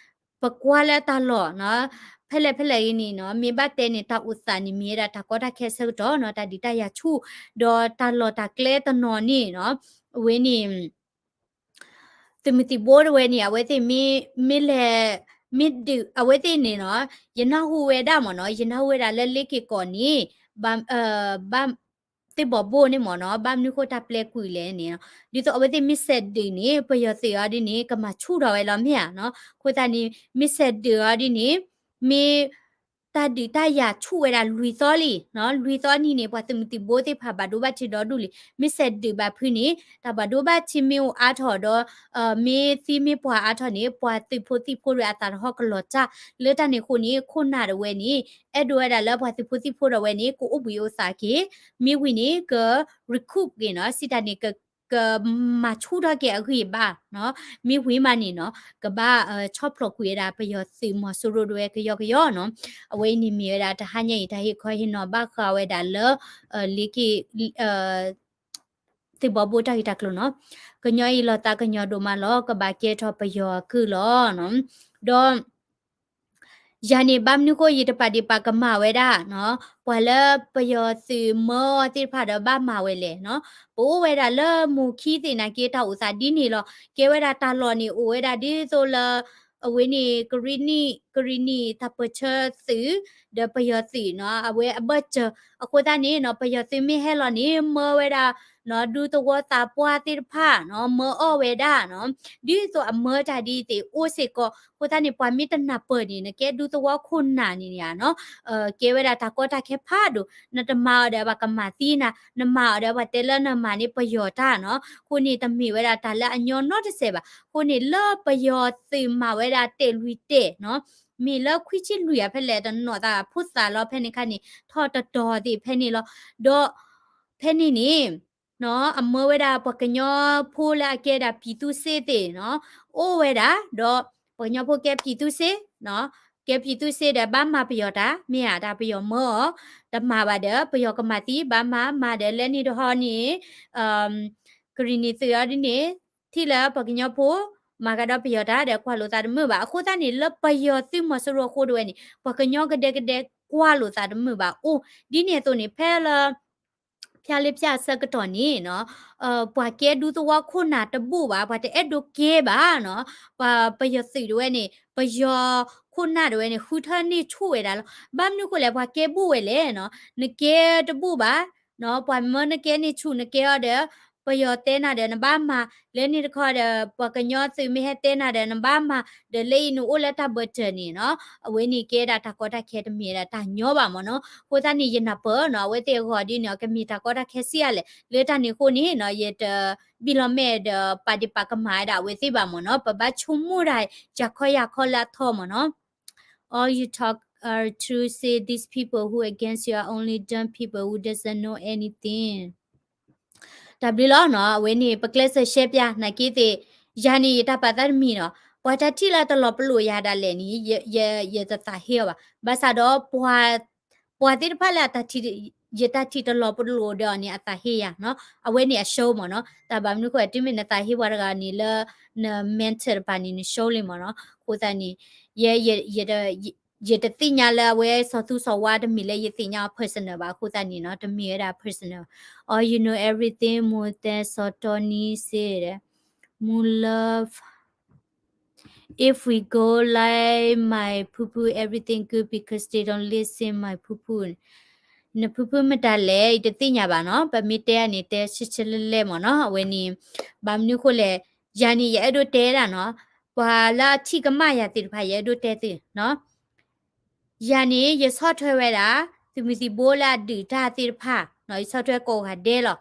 ပကွၢ်လၢတၢ်လီၢ်နီၤ ဖဲလဲၣ်ဖဲလဲၣ်အံၤန့ၣ်နီၤ မ့ၢ်ဘၣ်တဲန့ၣ် တၢ်အိၣ်သးန့ၣ်မ့ၢ်ဝဲဒၣ်တၢ်ကီတၢ်ခဲဆၢကတီၢ်နီၤ တၢ်ဒုးတၢ်ယၤဆူၣ် ဒီးတၢ်လီၢ်တၢ်ကျဲတနီၤန့ၣ်နီၤ အဝဲန့ၣ် သုးမုၢ်သံၣ်ဘိတဝဲန့ၣ် အဝဲသ့ၣ်မ့ၢ် မ့ၢ်လဲၤ မ့ၢ်ဒုး အဝဲသ့ၣ်န့ၣ်နီၤ ယနၢ်ဟူဝဲဒၣ်မ့ၢ်နီၤ ယနၢ်ဟူဝဲဒၣ်လၢလ့က့ၤကီၢ်န့ၣ် ဘၣ် ဘၣ် သ့ၣ်ဘီဘိန့ၣ်မ့ၢ်နီၤ ဘၣ်မနုၤဃိတၢ်ပျဲကွံာ်လဲၣ်န့ၣ် ဒ်သိးအဝဲသ့ၣ်မ့ၢ်စဲးဒုးန့ၣ် ပယီၤသုးအီၤဒ်န့ၣ် ကမၤဆူၣ်ထီၣ်ဝဲလီၤမ့ၢ်ဧါနီၤ အဃိသတးန့ၣ် မ့ၢ်စဲးဒုးအီၤဒ်န့ၣ် မ့ၢ် တၢ်ဒုးတၢ်ယၤဆူၣ်ဝဲဒၣ်လွံၢ်သီလံနီၤ လွံၢ်သီနံၤန့ၣ် ပှၤသုးမုၢ်သံၣ်ဘိသ့ၣ်တဖၣ်ဘၣ်ဒိဘၣ်ထံးဒီဒူၣ်လံ မ့ၢ်စဲးဒုးဘၣ်ဖုန့ၣ် တၢ်ဘၣ်ဒိဘၣ်ထံးမ့ၢ်အိၣ်အါထီၣ်ဒီး မ့ၢ်သံမ့ၢ်ပှၢ်အါထီၣ်န့ၣ် ပှၤသုးဖိသံၣ်ဖိဒီးအသးတဟီၣ်ကလီၤတၢ် လၢတၢ်န့ၣ်အဃိန့ၣ် ခိၣ်နၢ်တဝဲန့ၣ် အဲၣ်ဒိးဝဲဒၣ်လၢပှၤသုးဖိသံၣ်ဖိဒီးဝဲန့ၣ် ကအိၣ်ဘှံးအိၣ်သါက့ၤ မ့ၢ်ဝံၤန့ၣ် က recoup က့ၤနီၤ စံးတၢ်န့ၣ် ကမၤဆူၣ်ထီၣ်က့ၤအဂံၢ်အဘါနီၤ မ့ၢ်ဝံၤမးန့ၣ်နီၤ ကဘၣ်ဆီၣ်ဖျိးကွံာ်ဝဲဒၣ်ပယီၤသုးမီၤစိရိၤဒၣ်ဝဲကယီကယီနီၤ အဝဲအံၤန့ၣ်မ့ၢ်ဝဲဒၣ်တဟါညါအံၤ တၢ်ဟ့ၣ်ခီဟ့ၣ်နီၤဘၣ်ဃးဝဲဒၣ်လၢ လ့က့ၤ သ့ၣ်ဘီဘိတၢ်ဂ့ၢ်တၢ်ကျိၤနီၤ ကညီအံၤလီၤသးကညီၤဒိၣ်မးလီၤ ကဘၣ်ကဲထီၣ်ပယီၤအကုၢ်လီၤနီၤ ဒီး ယၤန့ၣ် ဘၣ်မနုၤဃိယတပာ်ဒံးပာ်ကမၣ်ဝဲဒၣ်နီၤ ပှၤလၢပယီၤသုးမၢအီၤသ့ၣ်တဖၣ်ဒီးဘၣ်မၤဝဲလဲၣ်နီၤ ပအိၣ်ဝဲဒၣ်လၢမိၢ်ခံသ့ၣ်နာ်က့တၢ်အိၣ်သးဒ်န့ၣ်လီၤ ကဲဝဲဒၣ်တၢ်လီၢ်န့ၣ် အိၣ်ဝဲဒၣ်ဒ်သိးလၢ အဝဲန့ၣ် ကရံၣ်နံၣ် ကရံၣ်နံၣ်တၢ်ပၢၢ်ဆၢသုး ဒီးပယီၤသုးနီၤ အဝဲအဘၢၣ်စၢၤ အဃိသတးန့ၣ်နီၤ ပယီၤသုးမ့ၢ်ဟဲလီၤန့ၣ် မၢဝဲဒၣ်နီၤ ဒူသဝီသးပှၢ်သ့ၣ်တဖၣ်နီၤ မၢအီၣ်ဝဲဒၣ်နီၤ ဒ်သိးအမၢတၢ်ဒ်သ့ၣ်အိၣ်စ့ၢ်ကီး အဃိသတးန့ၣ် ပှၤမ့ၢ်တနၢ်ပၢၢ်န့ၣ် နကဲဒူသဝီခိၣ်နၢ်န့ၣ်ဧါနီၤ ကဲဝဲဒၣ်တၢ်ကီတၢ်ခဲဖးဒိၣ် နတမၤအီၤဒီးပှၤကမၤသံနၤ နမၤအီၤဒီးပှၤတဲလၢနမၤန့ၣ်ပယီၤတၢ်နီၤ အဃိန့ၣ်တမ့ၢ်ဝဲဒၣ်တၢ်လၢအညီနီတစဲးဘၣ် အဃိန့ၣ်လၢပယီၤသုးမၤဝဲဒၣ်တဲာ်လွံၢ်တဲာ်နီၤ မ့ၢ်လၢခွံဆံလွံၢ်အဖဲလဲၣ် တနီၣ်သးဖိသၣ်လီၤဖဲန့ၣ်ခါန့ၣ် ထီၣ်တတီၤသ့ၣ်ဖဲန့ၣ်လီၤ ဒီး ဖဲန့ၣ်န့ၣ် အမၢဝဲဒၣ်ပှၤကညီဖိလၢအကဲဒၣ်ပြည်သူ့စစ်သ့ၣ်နီၤ အိၣ်ဝဲဒၣ် ဒီးပှၤကညီဖိကဲပြည်သူ့စစ် ကဲပြည်သူ့စစ်ဒီးဘၣ်မၤပယီၤတၢ် မ့ၢ်ဧါ တၢ်ပယီၤမၢအီၤ တမၤဘၣ်ဒီး ပယီၤကမၤသံ ဘၣ်မၤ မၤဒီးလဲၤနုာ်တဟီန့ၣ် ကရံၣ်နံၣ်သုးအီၤဒ်န့ၣ် ထံၣ်လၢပှၤကညီဖိ မၤကဒီးပယီၤတၢ်ဒီးကွၢ်လိာ်သးတမုာ်ဘၣ် အဃိသတးန့ၣ် လၢပယီၤသုးမီၤစိရိၤအဃိတဝဲန့ၣ် ပှၤကညီကဒဲကဒဲကွၢ်လိာ်သးတမုာ်ဘၣ်အိၣ် ဒ်န့ၣ်အသိးန့ၣ် ဖဲလၢ ဖၠါလ့ဖၠါအဆၢကတီၢ်န့ၣ်နီၤ ပှၤကဲဒူသဝီခိၣ်နၢ်တဘူၣ်ဘၣ် ပှၤတအဲၣ်ဒိးကဲဘၣ်နီၤ ပှၤပယီၤသုးတဝဲန့ၣ် ပယီၤခိၣ်နၢ်တဝဲန့ၣ် ဃုထၢန့ၢ်ဆူၣ်ဝဲဒၣ်လီၤ ဘၣ်မနုၤဃိလဲၣ် ပှၤကဲဘူၣ်ဝဲလဲၣ်နီၤ နကဲတဘူၣ်ဘၣ် ပှၤမၢနကဲန့ၢ်ဆူၣ် နကဲအီၤဒီး ပယီၤတဲနၤဒီးနဘၣ်မၤ, လၢန့ၣ်တခီဒီး ပှၤကညီသုးမ့ၢ်ဟဲတဲနၤဒီးနဘၣ်မၤ, ဒီးလၢအံၤနအိၣ်လၢတၢ်ဘၢၣ်စၢၤန့ၣ်နီၤ, အဝဲန့ၣ်ကဲဒၣ်တၢ်ကီတၢ်ခဲတမ့ၢ်ဒၣ်တၢ်ညီဘၣ်မ့ၢ်နီၤ. အဃိသတးန့ၣ် ယနၢ်ပၢၢ်နီၤ အဝဲသ့ၣ်အဂီၢ်ဒ်န့ၣ် ကမ့ၢ်တၢ်ကီတၢ်ခဲစံးအါလဲၣ်. လၢတၢ်န့ၣ်အဃိန့ၣ်နီၤ ယတဘံၣ်လီၤမဲာ်ဒီးပာ်ဒ့ၣ်ပာ်ကမၣ်ဝဲဒၣ်အဝဲသ့ၣ်ဘၣ်မ့ၢ်နီၤ. ပဘၣ်ဆိကမိၣ်တၢ် ယၤခီယၤခီလၢအထီမ့ၢ်နီၤ. All you talk are true, say these people who against you are only dumb people who doesn't know anything. တၢ်ဘျုးလီၤနီၤ, အဝဲန့ၣ် ပကျဲးစၢးရှဲပၠး နာ်က့သ့ၣ်, ယၤန့ၣ် ယတၢ်ပာ်သးတမံၤနီၤ, ပှၤတၢ်ထံၣ်လၢတလီၤပလိာ်ယၤဒၣ်လဲာ်န့ၣ် ယတသးဟ့အီၤဘၣ်. ဘၣ်ဆၣ်ဒီး ပှၤသ့ၣ်တဖၣ်လၢ ယတၢ်ထံၣ်တလီၤပလိာ်ဒီးအီၤန့ၣ် အသးဟ့ယၤနီၤ, အဝဲန့ၣ်အ show မ့ၢ်နီၤ. တၢ်ဘၣ်မနုၤဃိ တုၤမ့ၢ်နသးဟ့ပှၤတဂၤန့ၣ်လၢ န mentor တပၤန့ၣ် န show လံမ့ၢ်နီၤ. အဃိသတးန့ၣ် ယ ယတသ့ၣ်ညါလၢအဝဲစီၤသူစီၤဝါ တမ့ၢ်လၢယသ့ၣ်ညါအီၤ personal ဘၣ်. အဃိသတးန့ၣ်နီၤ တမ့ၢ်ဝဲဒၣ် personal. All you know everything, မူသဲ စီၤတီနံ စ့ဒီး မူ love. If we go like my ဖုဖု everything good because they don't listen my ဖုဖု. နဖုဖုမတၤလဲၣ် ယတသ့ၣ်ညါဘၣ်နီၤ, ပမ့ၢ်တဲန့ၣ် တဲဆၢဆၢလဲၣ်လဲၣ်မ့ၢ်နီၤ. အဝဲန့ၣ် ဘၣ်မနုၤဃိလဲၣ်, ယၤန့ၣ် ယအဲၣ်ဒိးတဲဒၣ်နီၤ, ပှၤလၢအထံၣ်ကမၣ်ယၤသ့ၣ်တဖၣ် ယအဲၣ်ဒိးတဲသုနီၤ. ယၤန့ၣ် ယဆီၣ်ထွဲဝဲဒၣ် သုးမုၢ်သံၣ်ဘိလၢအဒုးတၢ်သ့ၣ်တဖၣ်နီၤ, ယဆီၣ်ထွဲကိးဂၤဒဲးလီၤ.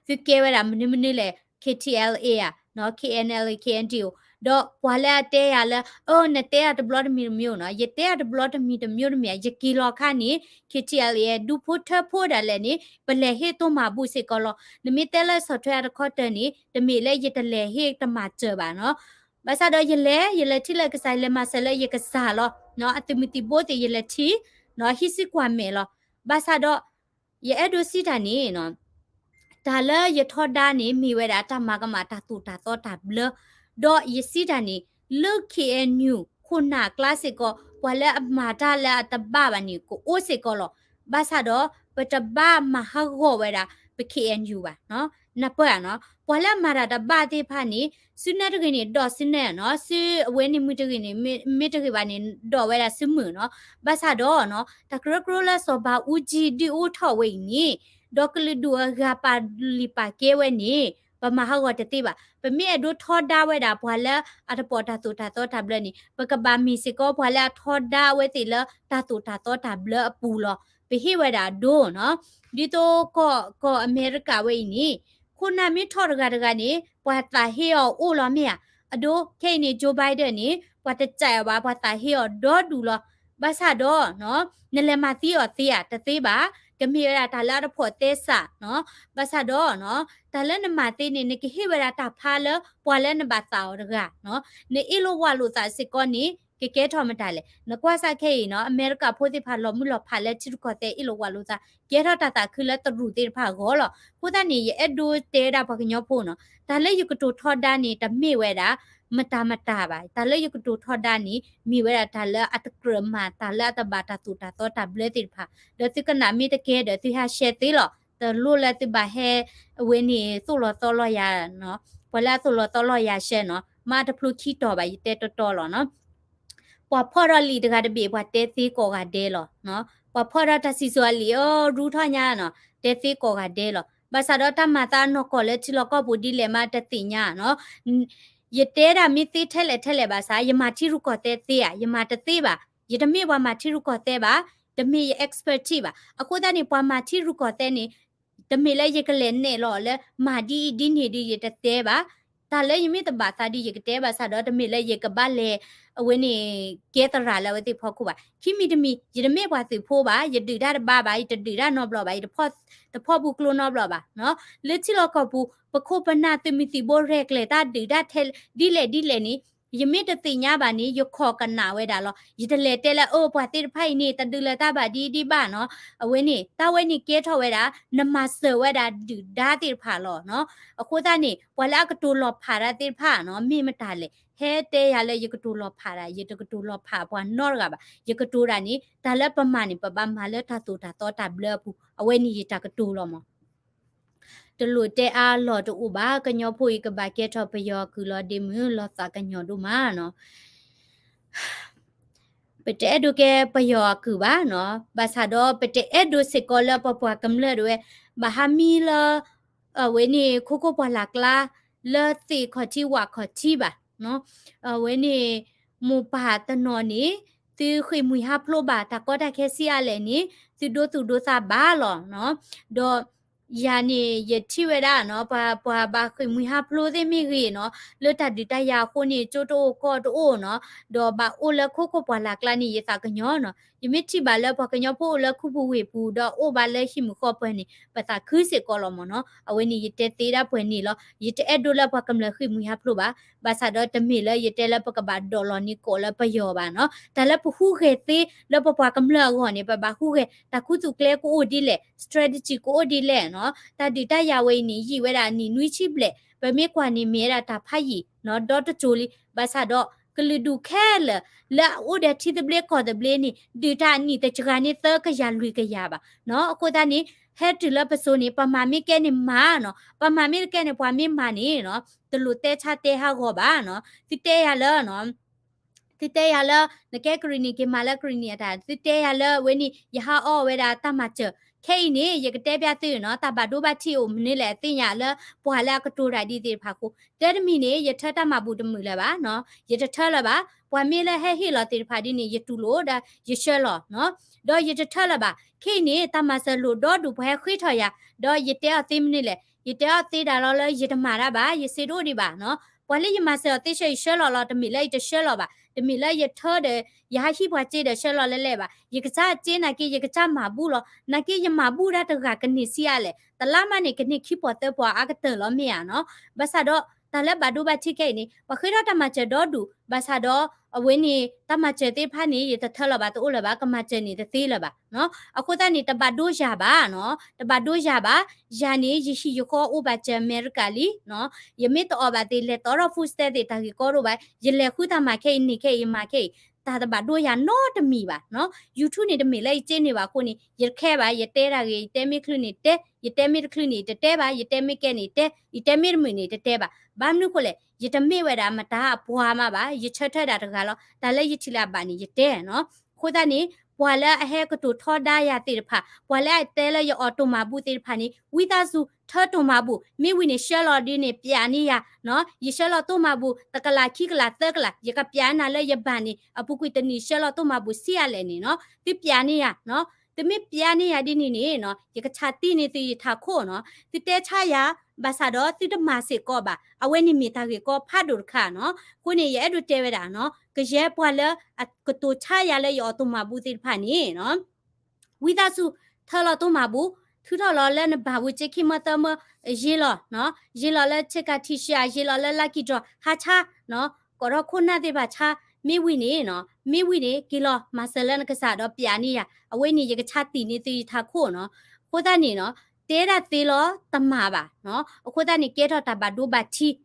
သုကဲဝဲဒၣ်မနုၤမနုၤလဲၣ်, K T L A ဧါ, K N L A, K N D O, ဒီးပှၤလၢအတဲယၤလၢ အၢ နတဲအတဘျီတမံၤတမံၤနီၤ, ယတဲအတဘျီတမံၤတမံၤတမံၤဧါ, ယက့ၤလီၤခါန့ၣ် K T L A ဒူဖိထၢဖိဒၣ်လဲာ်န့ၣ် ပလဲၤဟ့ၣ်တိၢ်မၤဘူၣ်စ့ၢ်ကီးလီၤ. နမ့ၢ်တဲလၢဆီၣ်ထွဲအတခီတၢၢ်န့ၣ် တမ့ၢ်လၢယတလဲၤဟ့ၣ်တမၤစၢၤဘၣ်နီၤ. ဘၣ်ဆၣ်ဒီးယလဲၤ ယလဲၤထံၣ်လၢကစၢ် ယလဲၤမၤစၢၤလၢယကစၢ်လီၤ. အသုးမုၢ်သံၣ်ဘိသ့ၣ် ယလဲၤထံၣ်နီၤ, ဟံးစုကွၢ်မဲာ်လီၤ. ဘၣ်ဆၣ်ဒီး ယအဲၣ်ဒိးစံးတၢ်န့ၣ်နီၤ, တၢ်လၢယထီဒါန့ၣ် မ့ၢ်ဝဲဒၣ်တၢ်မၤကမၣ်တၢ်သိၣ်တၢ်သီတၢ်ဘျၢ, ဒီးယစံးတၢ်န့ၣ် လၢ K N U ခိၣ်နၢ်အကျါစ့ၢ်ကီး ပှၤလၢအမၤတၢ်လၢအတဘၣ်ဘၣ်န့ၣ် ကအိၣ်စ့ၢ်ကီးလီၤ. ဘၣ်ဆၣ်ဒီး ပတဘၣ်မၤဟးဂီၤဝဲဒၣ် ပ K N U ဘၣ်နီၤ. နၢ်ပၢၢ်ဧါနီၤ, ပှၤလၢအမၤတၢ်တဘၣ်သ့ၣ်တဖၣ်န့ၣ် စုနဲတဂ့ၤန့ၣ် ဒိးစုနဲနီၤ, စုအဝဲန့ၣ်မုၢ်တဂ့ၤန့ၣ် မ့ၢ်တဂ့ၤဘၣ်န့ၣ် ဒိးဝဲဒၣ်စုမုၢ်နီၤ. ဘၣ်ဆၣ်ဒီးနီၤ တၢ်ကရၢကရိလၢစီၤဘးအူကၠံဒုးအိၣ်ထီၣ်ဝဲအံၤန့ၣ် ဒီးကလုာ်ဒူၣ်အဂၤပာ်လုၢ်ပာ်ကဲဝဲန့ၣ် ပမၤဟးဂီၤတသ့ဘၣ်. ပမ့ၢ်အဲၣ်ဒိးထီဒါဝဲဒၣ်ပှၤလၢအတပိာ်တၢ်သိၣ်တၢ်သီတၢ်ဘျၢန့ၣ် ပကဘၣ်မ့ၢ်စ့ၢ်ကီးပှၤလၢအထီဒါအဝဲသ့ၣ်လၢတၢ်သိၣ်တၢ်သီတၢ်ဘျၢအပူၤလီၤ. ပဟ့ၣ်ဝဲဒၣ်အဒိနီၤ. ဒ်သိးကီၢ် ကီၢ်အမဲရကၤဝဲအံၤန့ၣ် ခိၣ်နၢ်မ့ၢ်ထီၣ်တဂၤတဂၤန့ၣ် ပှၤသးဟ့အီၤအိၣ်လီၤမ့ၢ်ဧါ. အဒိ ခဲအံၤန့ၣ် Joe Biden န့ၣ် ပှၤတစဲးအီၤဘၣ် ပှၤသးဟ့အီၤဒီဒူၣ်လီၤ. ဘၣ်ဆၣ်ဒီး နလဲၤမၤသံအီၤသ့ဧါ, တသ့ဘၣ်. ကမ့ၢ်ဝဲဒၣ်တၢ်လၢအတဖိးသဲစးနီၤ. ဘၣ်ဆၣ်ဒီး တၢ်လၢနမၤသ့န့ၣ် နကဟ့ၣ်ဝဲဒၣ်တၢ်ဖးလၢပှၤလၢနဘၣ်သးအီၤတဂၤနီၤ. နအ့ၣ်လိာ်ဝးလိာ်သးစ့ၢ်ကီးန့ၣ် ကကဲထီၣ်မတၤလဲၣ်. နကွၢ်စၢ်ခဲအံၤနီၤ အမဲရကၤဖိသ့ၣ်တဖၣ်လီၤမုၢ်လီၤဖးလၢထံရူၢ်ကီၢ်သဲးအ့ၣ်လိာ်ဝးလိာ်သး ကဲထီၣ်တၢ်သးခုလၢတရူးသ့ၣ်တဖၣ်အဂီၢ်လီၤ. အဃိသတးန့ၣ် ယအဲၣ်ဒိးတဲဝဲဒၣ်ပှၤကညီဖိနီၤ တၢ်လၢယကတိၤထီဒါန့ၣ် တမ့ၢ်ဝဲဒၣ် မတၤမတၤဘၣ်. တၢ်လၢယကတိၤထီဒါန့ၣ် မ့ၢ်ဝဲဒၣ်တၢ်လၢအတကြၢးမၤ တၢ်လၢအတဘၣ်တၢ်သိၣ်တၢ်သီတၢ်ဘျၢသ့ၣ်တဖၣ် ဒီးသုကနၣ်မ့ၢ်တကဲဒီးသုဟးရှဲသ့လီၤ. တလိၣ်လၢသုဘၣ်ဟဲ အဝဲန့ၣ် သိၣ်လီၤသီလီၤယၤနီၤ. ပှၤလၢအသိၣ်လီၤသီလီၤယၤရှဲနီၤ မ့ၢ်တဖျိခံတီၤဘၣ် ယတဲတီတီလီၤနီၤ. ပှၤဖီၣ်ထီၣ်လံာ်တဂၤတဘ့ၣ် ပှၤတဲသ့ကိးဂၤဒဲးလီၤ. ပှၤဖီၣ်ထီၣ်တၢ်စံၣ်စိၤအလံာ် အၢ ရူထီၣ်ညါနီၤ တဲသ့ကိးဂၤဒဲးလီၤ. ဘၣ်ဆၣ်ဒီးတၢ်မၤသးနီၢ်ကီၢ်လၢထံလီၢ်ကီၢ်ပူၤဒ်လဲၣ်မးတသ့ၣ်ညါနီၤ. ယတဲဒၣ်မ့ၢ်သ့ထဲလဲၣ်ထဲလဲၣ်ဘၣ်ဆၣ် ယမၤထံရူၢ်ကီၢ်သဲးသ့ဧါ, ယမၤတသ့ဘၣ်. ယတမ့ၢ်ပှၤမၤထံရူၢ်ကီၢ်သဲးဘၣ်, တမ့ၢ်ယ expertise ဘၣ်. အဃိသတးန့ၣ် ပှၤမၤထံရူၢ်ကီၢ်သဲးန့ၣ် တမ့ၢ်လၢယကလဲၤနဲၣ်လီၤလၢ မၤဒ်အံၤဒ်န့ၣ်ဒီးယတတဲဘၣ်. တၢ်လၢယမ့ၢ်တဘၣ်သးဒီးယကတဲဘၣ်ဆၣ်ဒီး တမ့ၢ်လၢယကဘၣ်လဲၤ အဝဲန့ၣ် ကဲသရၣ်လၢအဝဲသ့ၣ်ဖီခိၣ်ဘၣ်. ခံမံၤတမံၤ ယတမ့ၢ်ပှၤသုးဖိဘၣ်, ယဒုးတၢ်တဘၣ်ဘၣ်, ယတဒုးတၢ်နီတဘျီဘၣ်, ယတဖီၣ် တဖီၣ်ပူၤကျိနီတဘျီဘၣ်. လၢထံလီၢ်ကီၢ်ပူၤ ပခိၣ်ပနၢ်သုးမုၢ်သံၣ်ဘိရဲၣ်ကျဲၤတၢ်ဒုးတၢ်ထဲဒ်လဲၣ်ဒ်လဲၣ်န့ၣ် ယမ့ၢ်တသ့ၣ်ညါဘၣ်န့ၣ် ယခိးကနၣ်ဝဲဒၣ်လီၤ. ယတလဲၤတဲလၢ အၢ ပှၤသ့ၣ်တဖၣ်အံၤန့ၣ် တဒုးလၢၤတၢ်ဘၣ်ဒ်ဒ်ဘၣ်နီၤ. အဝဲန့ၣ် တၢ်ဝဲန့ၣ်ကဲထီၣ်ဝဲဒၣ် နမၤစၢၤဝဲဒၣ်ဒုၣ်ဒါသ့ၣ်တဖၣ်လီၤ. အဃိသတးန့ၣ် ပှၤလၢအကတိၤလီၤဖးတၢ်သ့ၣ်တဖၣ်နီၤ မ့ၢ်မတၤလဲၣ်. ဟဲတဲယၤလၢယကတိၤလီၤဖးတၢ်, ယတကတိၤလီၤဖးပှၤနီတဂၤဘၣ်. ယကတိၤတၢ်န့ၣ် တၢ်လၢပမၤန့ၣ် ပဘၣ်မၤလၢတၢ်သိၣ်တၢ်သီတၢ်ဘျၢအပူၤ, အဝဲန့ၣ်ယတၢ်ကတိၤလီၤမး. တလိၣ်တဲအါလီၢ်တအိၣ်ဘၣ်, ကညီဖိအံၤကဘၣ်ကဲထီၣ်ပယီၤအကုၢ်လီၤ ဒ့မုၣ် လီၤသးကညီၤဒိၣ်မးနီၤ. ပတအဲၣ်ဒိးကဲပယီၤအကုၢ်ဘၣ်နီၤ, ဘၣ်ဆၣ်ဒီးပတအဲၣ်ဒိးစ့ၢ်ကီးလၢပပှၤကမျၢၢ်ဒၣ်ဝဲ ဘၣ်ဟးမံလၢ အဝဲန့ၣ် ခိခိၣ်ပှၢ်လၢ်ကျါ လၢသ့ၣ်ခီၣ်ထံးဝၣ်ခီၣ်ထံးဘၣ်. အဝဲန့ၣ် မိၢ်ပၢ်တနီၤန့ၣ် သုဃ့ၢ်မှံဟးဖျိးဘၣ် တၢ်ကီတၢ်ခဲဆံးအါလဲၣ်န့ၣ် သုဒိသူၣ်ဒိသးဘၣ်လီၤ. ဒီးယၤန့ၣ် ယထံၣ်ဝဲဒၣ်နီၤ ပှၤ ပှၤဘၣ်ဃ့ၢ်မှံဟးဖျိးသ့ၣ်မ့ၢ်ဂ့ၤနီၤ လၢတၢ်ဒုးတၢ်ယၤအဃိန့ၣ် ကၠိတအိၣ်ကီၢ်တအိၣ်နီၤ ဒီးဘၣ်အိၣ်လၢခိခိၣ်ပှၢ်လၢ်ကျါန့ၣ် ယသးကညီၤနီၤ ယမ့ၢ်ထံၣ်ဘၣ်လၢပှၤကညီဖိအိၣ်လၢခူပူၤဝ့ၢ်ပူၤ ဒီးအိၣ်ဘၣ်လၢဟံၣ်မုၢ်ဃီပၢၤန့ၣ် ပသးခုစ့ၢ်ကီးလီၤမ့ၢ်နီၤ. အဝဲန့ၣ် ယတဲသ့ဒၣ်ပှဲၤန့ၣ်လီၤ. ယတအဲၣ်ဒိးလၢပှၤကမျၢၢ်ဃ့ၢ်မှံဟးဖျိးဘၣ်. ဘၣ်ဆၣ်ဒီးတမ့ၢ်လၢယတဲလၢပကဘၣ်ဒိးလီၤန့ၢ်ကိးလၢပယီၤဘၣ်နီၤ. တၢ်လၢပဟူးဂဲၤသ့လၢပပှၤကမျၢၢ်အဂီၢ်န့ၣ် ပဘၣ်ဟူးဂဲၤ တၢ်ခူသူၣ်ကျဲကအိၣ်ဒ်လဲၣ် strategy ကအိၣ်ဒ်လဲၣ်နီၤ. တၢ်ဒုးတၢ်ယၤဝဲအံၤန့ၣ် ယံာ်ဝဲဒၣ်နံၣ်နွံဆံဘျဲၣ် ပမ့ၢ်ကွၢ်န့ၣ်မ့ၢ်ဝဲဒၣ်တၢ်ဖးယံာ်နီၤ ဒီတစိၤလံ. ဘၣ်ဆၣ်ဒီး ကလုာ်ဒူၣ်ခဲလၢာ် လၢအအိၣ်ဒီးထံသဘျ့ကီၢ်သဘျ့န့ၣ် ဒုးတၢ်အနံၣ်တစှၤန့ၢ်သၢကယၤလွံၢ်ကယၤဘၣ်နီၤ. အဃိသတးန့ၣ် ဟဲတုၤလၢပစိၤန့ၣ် ပမၤမ့ၢ်ကဲန့ၣ်မၤနီၤ ပမၤမ့ၢ်တကဲန့ၣ် ပှၤမ့ၢ်မၤန့ၣ်နီၤ တလိၣ်တဲဆါတဲဟးဂီၤဘၣ်နီၤ. သုတဲယၤလၢ သုတဲယၤလၢ နကဲကရံၣ်နံၣ်က့ၤမၤလၢကရံၣ်နံၣ်အတၢ် သုတဲယၤလၢအဝဲန့ၣ် ယဟးအီၣ်ဝဲဒၣ်တၢ်မၤစၢၤ ခဲအံၤန့ၣ် ယကတဲပျးသုနီၤ တၢ်ဘၣ်ဒိဘၣ်ထံးအိၣ်မနုၤလဲၣ် အသ့ၣ်ညါလၢ ပှၤလၢအကတိၤတၢ်ဒ်သ့ၣ်တဖၣ်အဃိ တၢ်တမံၤန့ၣ် ယထၢတၢ်မၤဘူၣ်တမုာ်လၢၤဘၣ်နီၤ ယတထၢလၢၤဘၣ်. ပှၤမ့ၢ်လၢဟဲဟ့ၣ်လီၤသ့ၣ်တဖၣ်ဒ်န့ၣ် ယတူၢ်လိာ်ဒီး ယဆှၢလီၤနီၤ ဒီးယတထၢလၢၤဘၣ်. ခဲအံၤန့ၣ် တၢ်မၤစၢၤလိၣ်ဒီဒူၣ် ပှၤဟဲဃ့ထီၣ်ယၤ ဒီးယတဲအီၤသ့မနုၤလဲၣ် ယတဲအီၤသ့ဒၣ်လီၤလၢယတမၤတၢ်ဘၣ် ယစ့တအိၣ်ဒံးဘၣ်နီၤ. ပှၤလၢယမၤစၢၤအီၤသ့ဆှၢ ယဆှၢလီၤလီၤ တမ့ၢ်လၢယတဆှၢလီၤဘၣ် တမ့ၢ်လၢယထၢဒီး ယဟးဟံးပှၤစ့ဒီးဆှၢလီၤလၢလဲၣ်ဘၣ်. ယကစၢ်စ့နာ်က့ ယကစၢ်မၤဘူၣ်လီၤ နာ်က့ယမၤဘူၣ်ဒၣ်တဂၤကန့ၢ်ဆံးအါလဲၣ် တလါမးန့ၣ် ကန့ၢ်ခံပီၤသၢပီၤအါကတၢၢ်လီၤမ့ၢ်ဧါနီၤ. ဘၣ်ဆၣ်ဒီး တၢ်လၢဘၣ်ဒိဘၣ်ထံးခဲအံၤန့ၣ် ပှၤဃ့ထီၣ်တၢ်မၤစၢၤဒီဒူၣ် ဘၣ်ဆၣ်ဒီး အဝဲန့ၣ် တၢ်မၤစၢၤသ့ၣ်တဖၣ်န့ၣ် ယတထၢလၢၤဘၣ် တအိၣ်လၢၤဘၣ် ကမၤစၢၤန့ၣ်တသ့လၢၤဘၣ်နီၤ. အဃိသတးန့ၣ် တဘၣ်ဒိယၤဘၣ်နီၤ တဘၣ်ဒိယၤဘၣ်. ယၤန့ၣ် ယဟံၣ်ယဃီအိၣ်ဘၣ်စၢၤအမဲရကၤလံနီၤ. ယမ့ၢ်တအီၣ်ဘၣ်သ့ၣ် လဲၤတီထီၣ် food stamp သ့ၣ် တၢ်ဂ့ၢ်ကီဒိၣ်ဘၣ် ယလဲၤဃုတၢ်မၤခဲအံၤန့ၣ် ခဲအံၤယမၤခဲအံၤ တၢ်တဘၣ်ဒိယၤနီတမံၤဘၣ်နီၤ. YouTube န့ၣ်တမ့ၢ်လၢယစ့န့ၢ်ဘၣ်အဃိန့ၣ် ယတခဲဘၣ် ယတဲတၢ်ဂ့ၢ် ယတဲမ့ၢ်ချုးန့ၣ်တဲ ယတဲမ့ၢ်တချုးန့ၣ် ယတတဲဘၣ် ယတဲမ့ၢ်ကဲန့ၣ်တဲ ယတဲမ့ၢ်တမုာ်န့ၣ် တတဲဘၣ်. ဘၣ်မနုၤဃိလဲၣ် ယတမ့ၢ်ဝဲဒၣ်မတၤအပှၤမးဘၣ် ယဆၢထၢၣ်ဒၣ်တဂၤလီၤ. တၢ်လၢယထံၣ်လၢအဘၣ်န့ၣ် ယတဲနီၤ. အဃိသတးန့ၣ် ပှၤလၢအဟဲကတိၤထီဒါယၤသ့ၣ်တဖၣ် ပှၤလၢအတဲလၢယအီၣ်တိၢ်မၤဘူၣ်သ့ၣ်တဖၣ်န့ၣ် ဝံသးစူၤထၢတိၢ်မၤဘူၣ် မ့ၢ်ဝံၤန့ၣ် ဆှၢလီၤဒ်န့ၣ် ပျးန့ၢ်ယၤနီၤ. ယဆှၢလီၤတိၢ်မၤဘူၣ် တကလးခံကလးသၢကလး ယကပျးနၤလၢယဘဏ်န့ၣ် အပူၤကွံာ်တနံၣ်ဆှၢလီၤတိၢ်မၤဘူၣ်ဆံးအါလဲၣ်န့ၣ်နီၤ သုပျးန့ၢ်ယၤနီၤ. သုမ့ၢ်ပျးန့ၢ်ယၤဒ်န့ၣ်န့ၣ်နီၤ ယကဆါတံၢ်န့ၢ်သုယထးခိၣ်နီၤ. သုတဲဆါယၤ ဘၣ်ဆၣ်ဒီးသုတမၤစ့ၢ်ကီးဘၣ် အဝဲန့ၣ်မ့ၢ်တၢ်ဂ့ၢ်ကီဖးဒိၣ်တခါနီၤ. အဃိန့ၣ် ယအဲၣ်ဒိးတဲဝဲဒၣ်နီၤ ကယဲၢ်ပှၤလၢအကတိၤဆါယၤလၢယအီၣ်တိၢ်မၤဘူၣ်သ့ၣ်တဖၣ်န့ၣ်နီၤ ဝံသးစူၤ ထၢလီၤတိၢ်မၤဘူၣ် ထုးထီၣ်လီၤလၢနဘၣ်ဝံၤ စ့ခံမၢသၢမၢ ယ့ၤလီၤနီၤ ယ့ၤလီၤလၢ Ticket T-shirt ယ့ၤလီၤလၢ Lucky Draw ဟးဆါနီၤ ကိးထီၣ်ခိၣ်နၢ်သ့ၣ်တဖၣ်ဆါ မ့ၢ်ဝံၤန့ၣ်နီၤ မ့ၢ်ဝံၤန့ၣ် က့ၤလီၤမၤစၢၤလၢနကစၢ်ဒီးပျးန့ၢ်ယၤ အဝဲန့ၣ် ယကဆါတံၢ်န့ၢ်သုယထးခိၣ်နီၤ. အဃိသတးန့ၣ်နီၤ တဲဒၣ်သ့လီၤ တမၤဘၣ်နီၤ. အဃိသတးန့ၣ် ကဲထီၣ်တၢ်ဘၣ်ဒိဘၣ်ထံး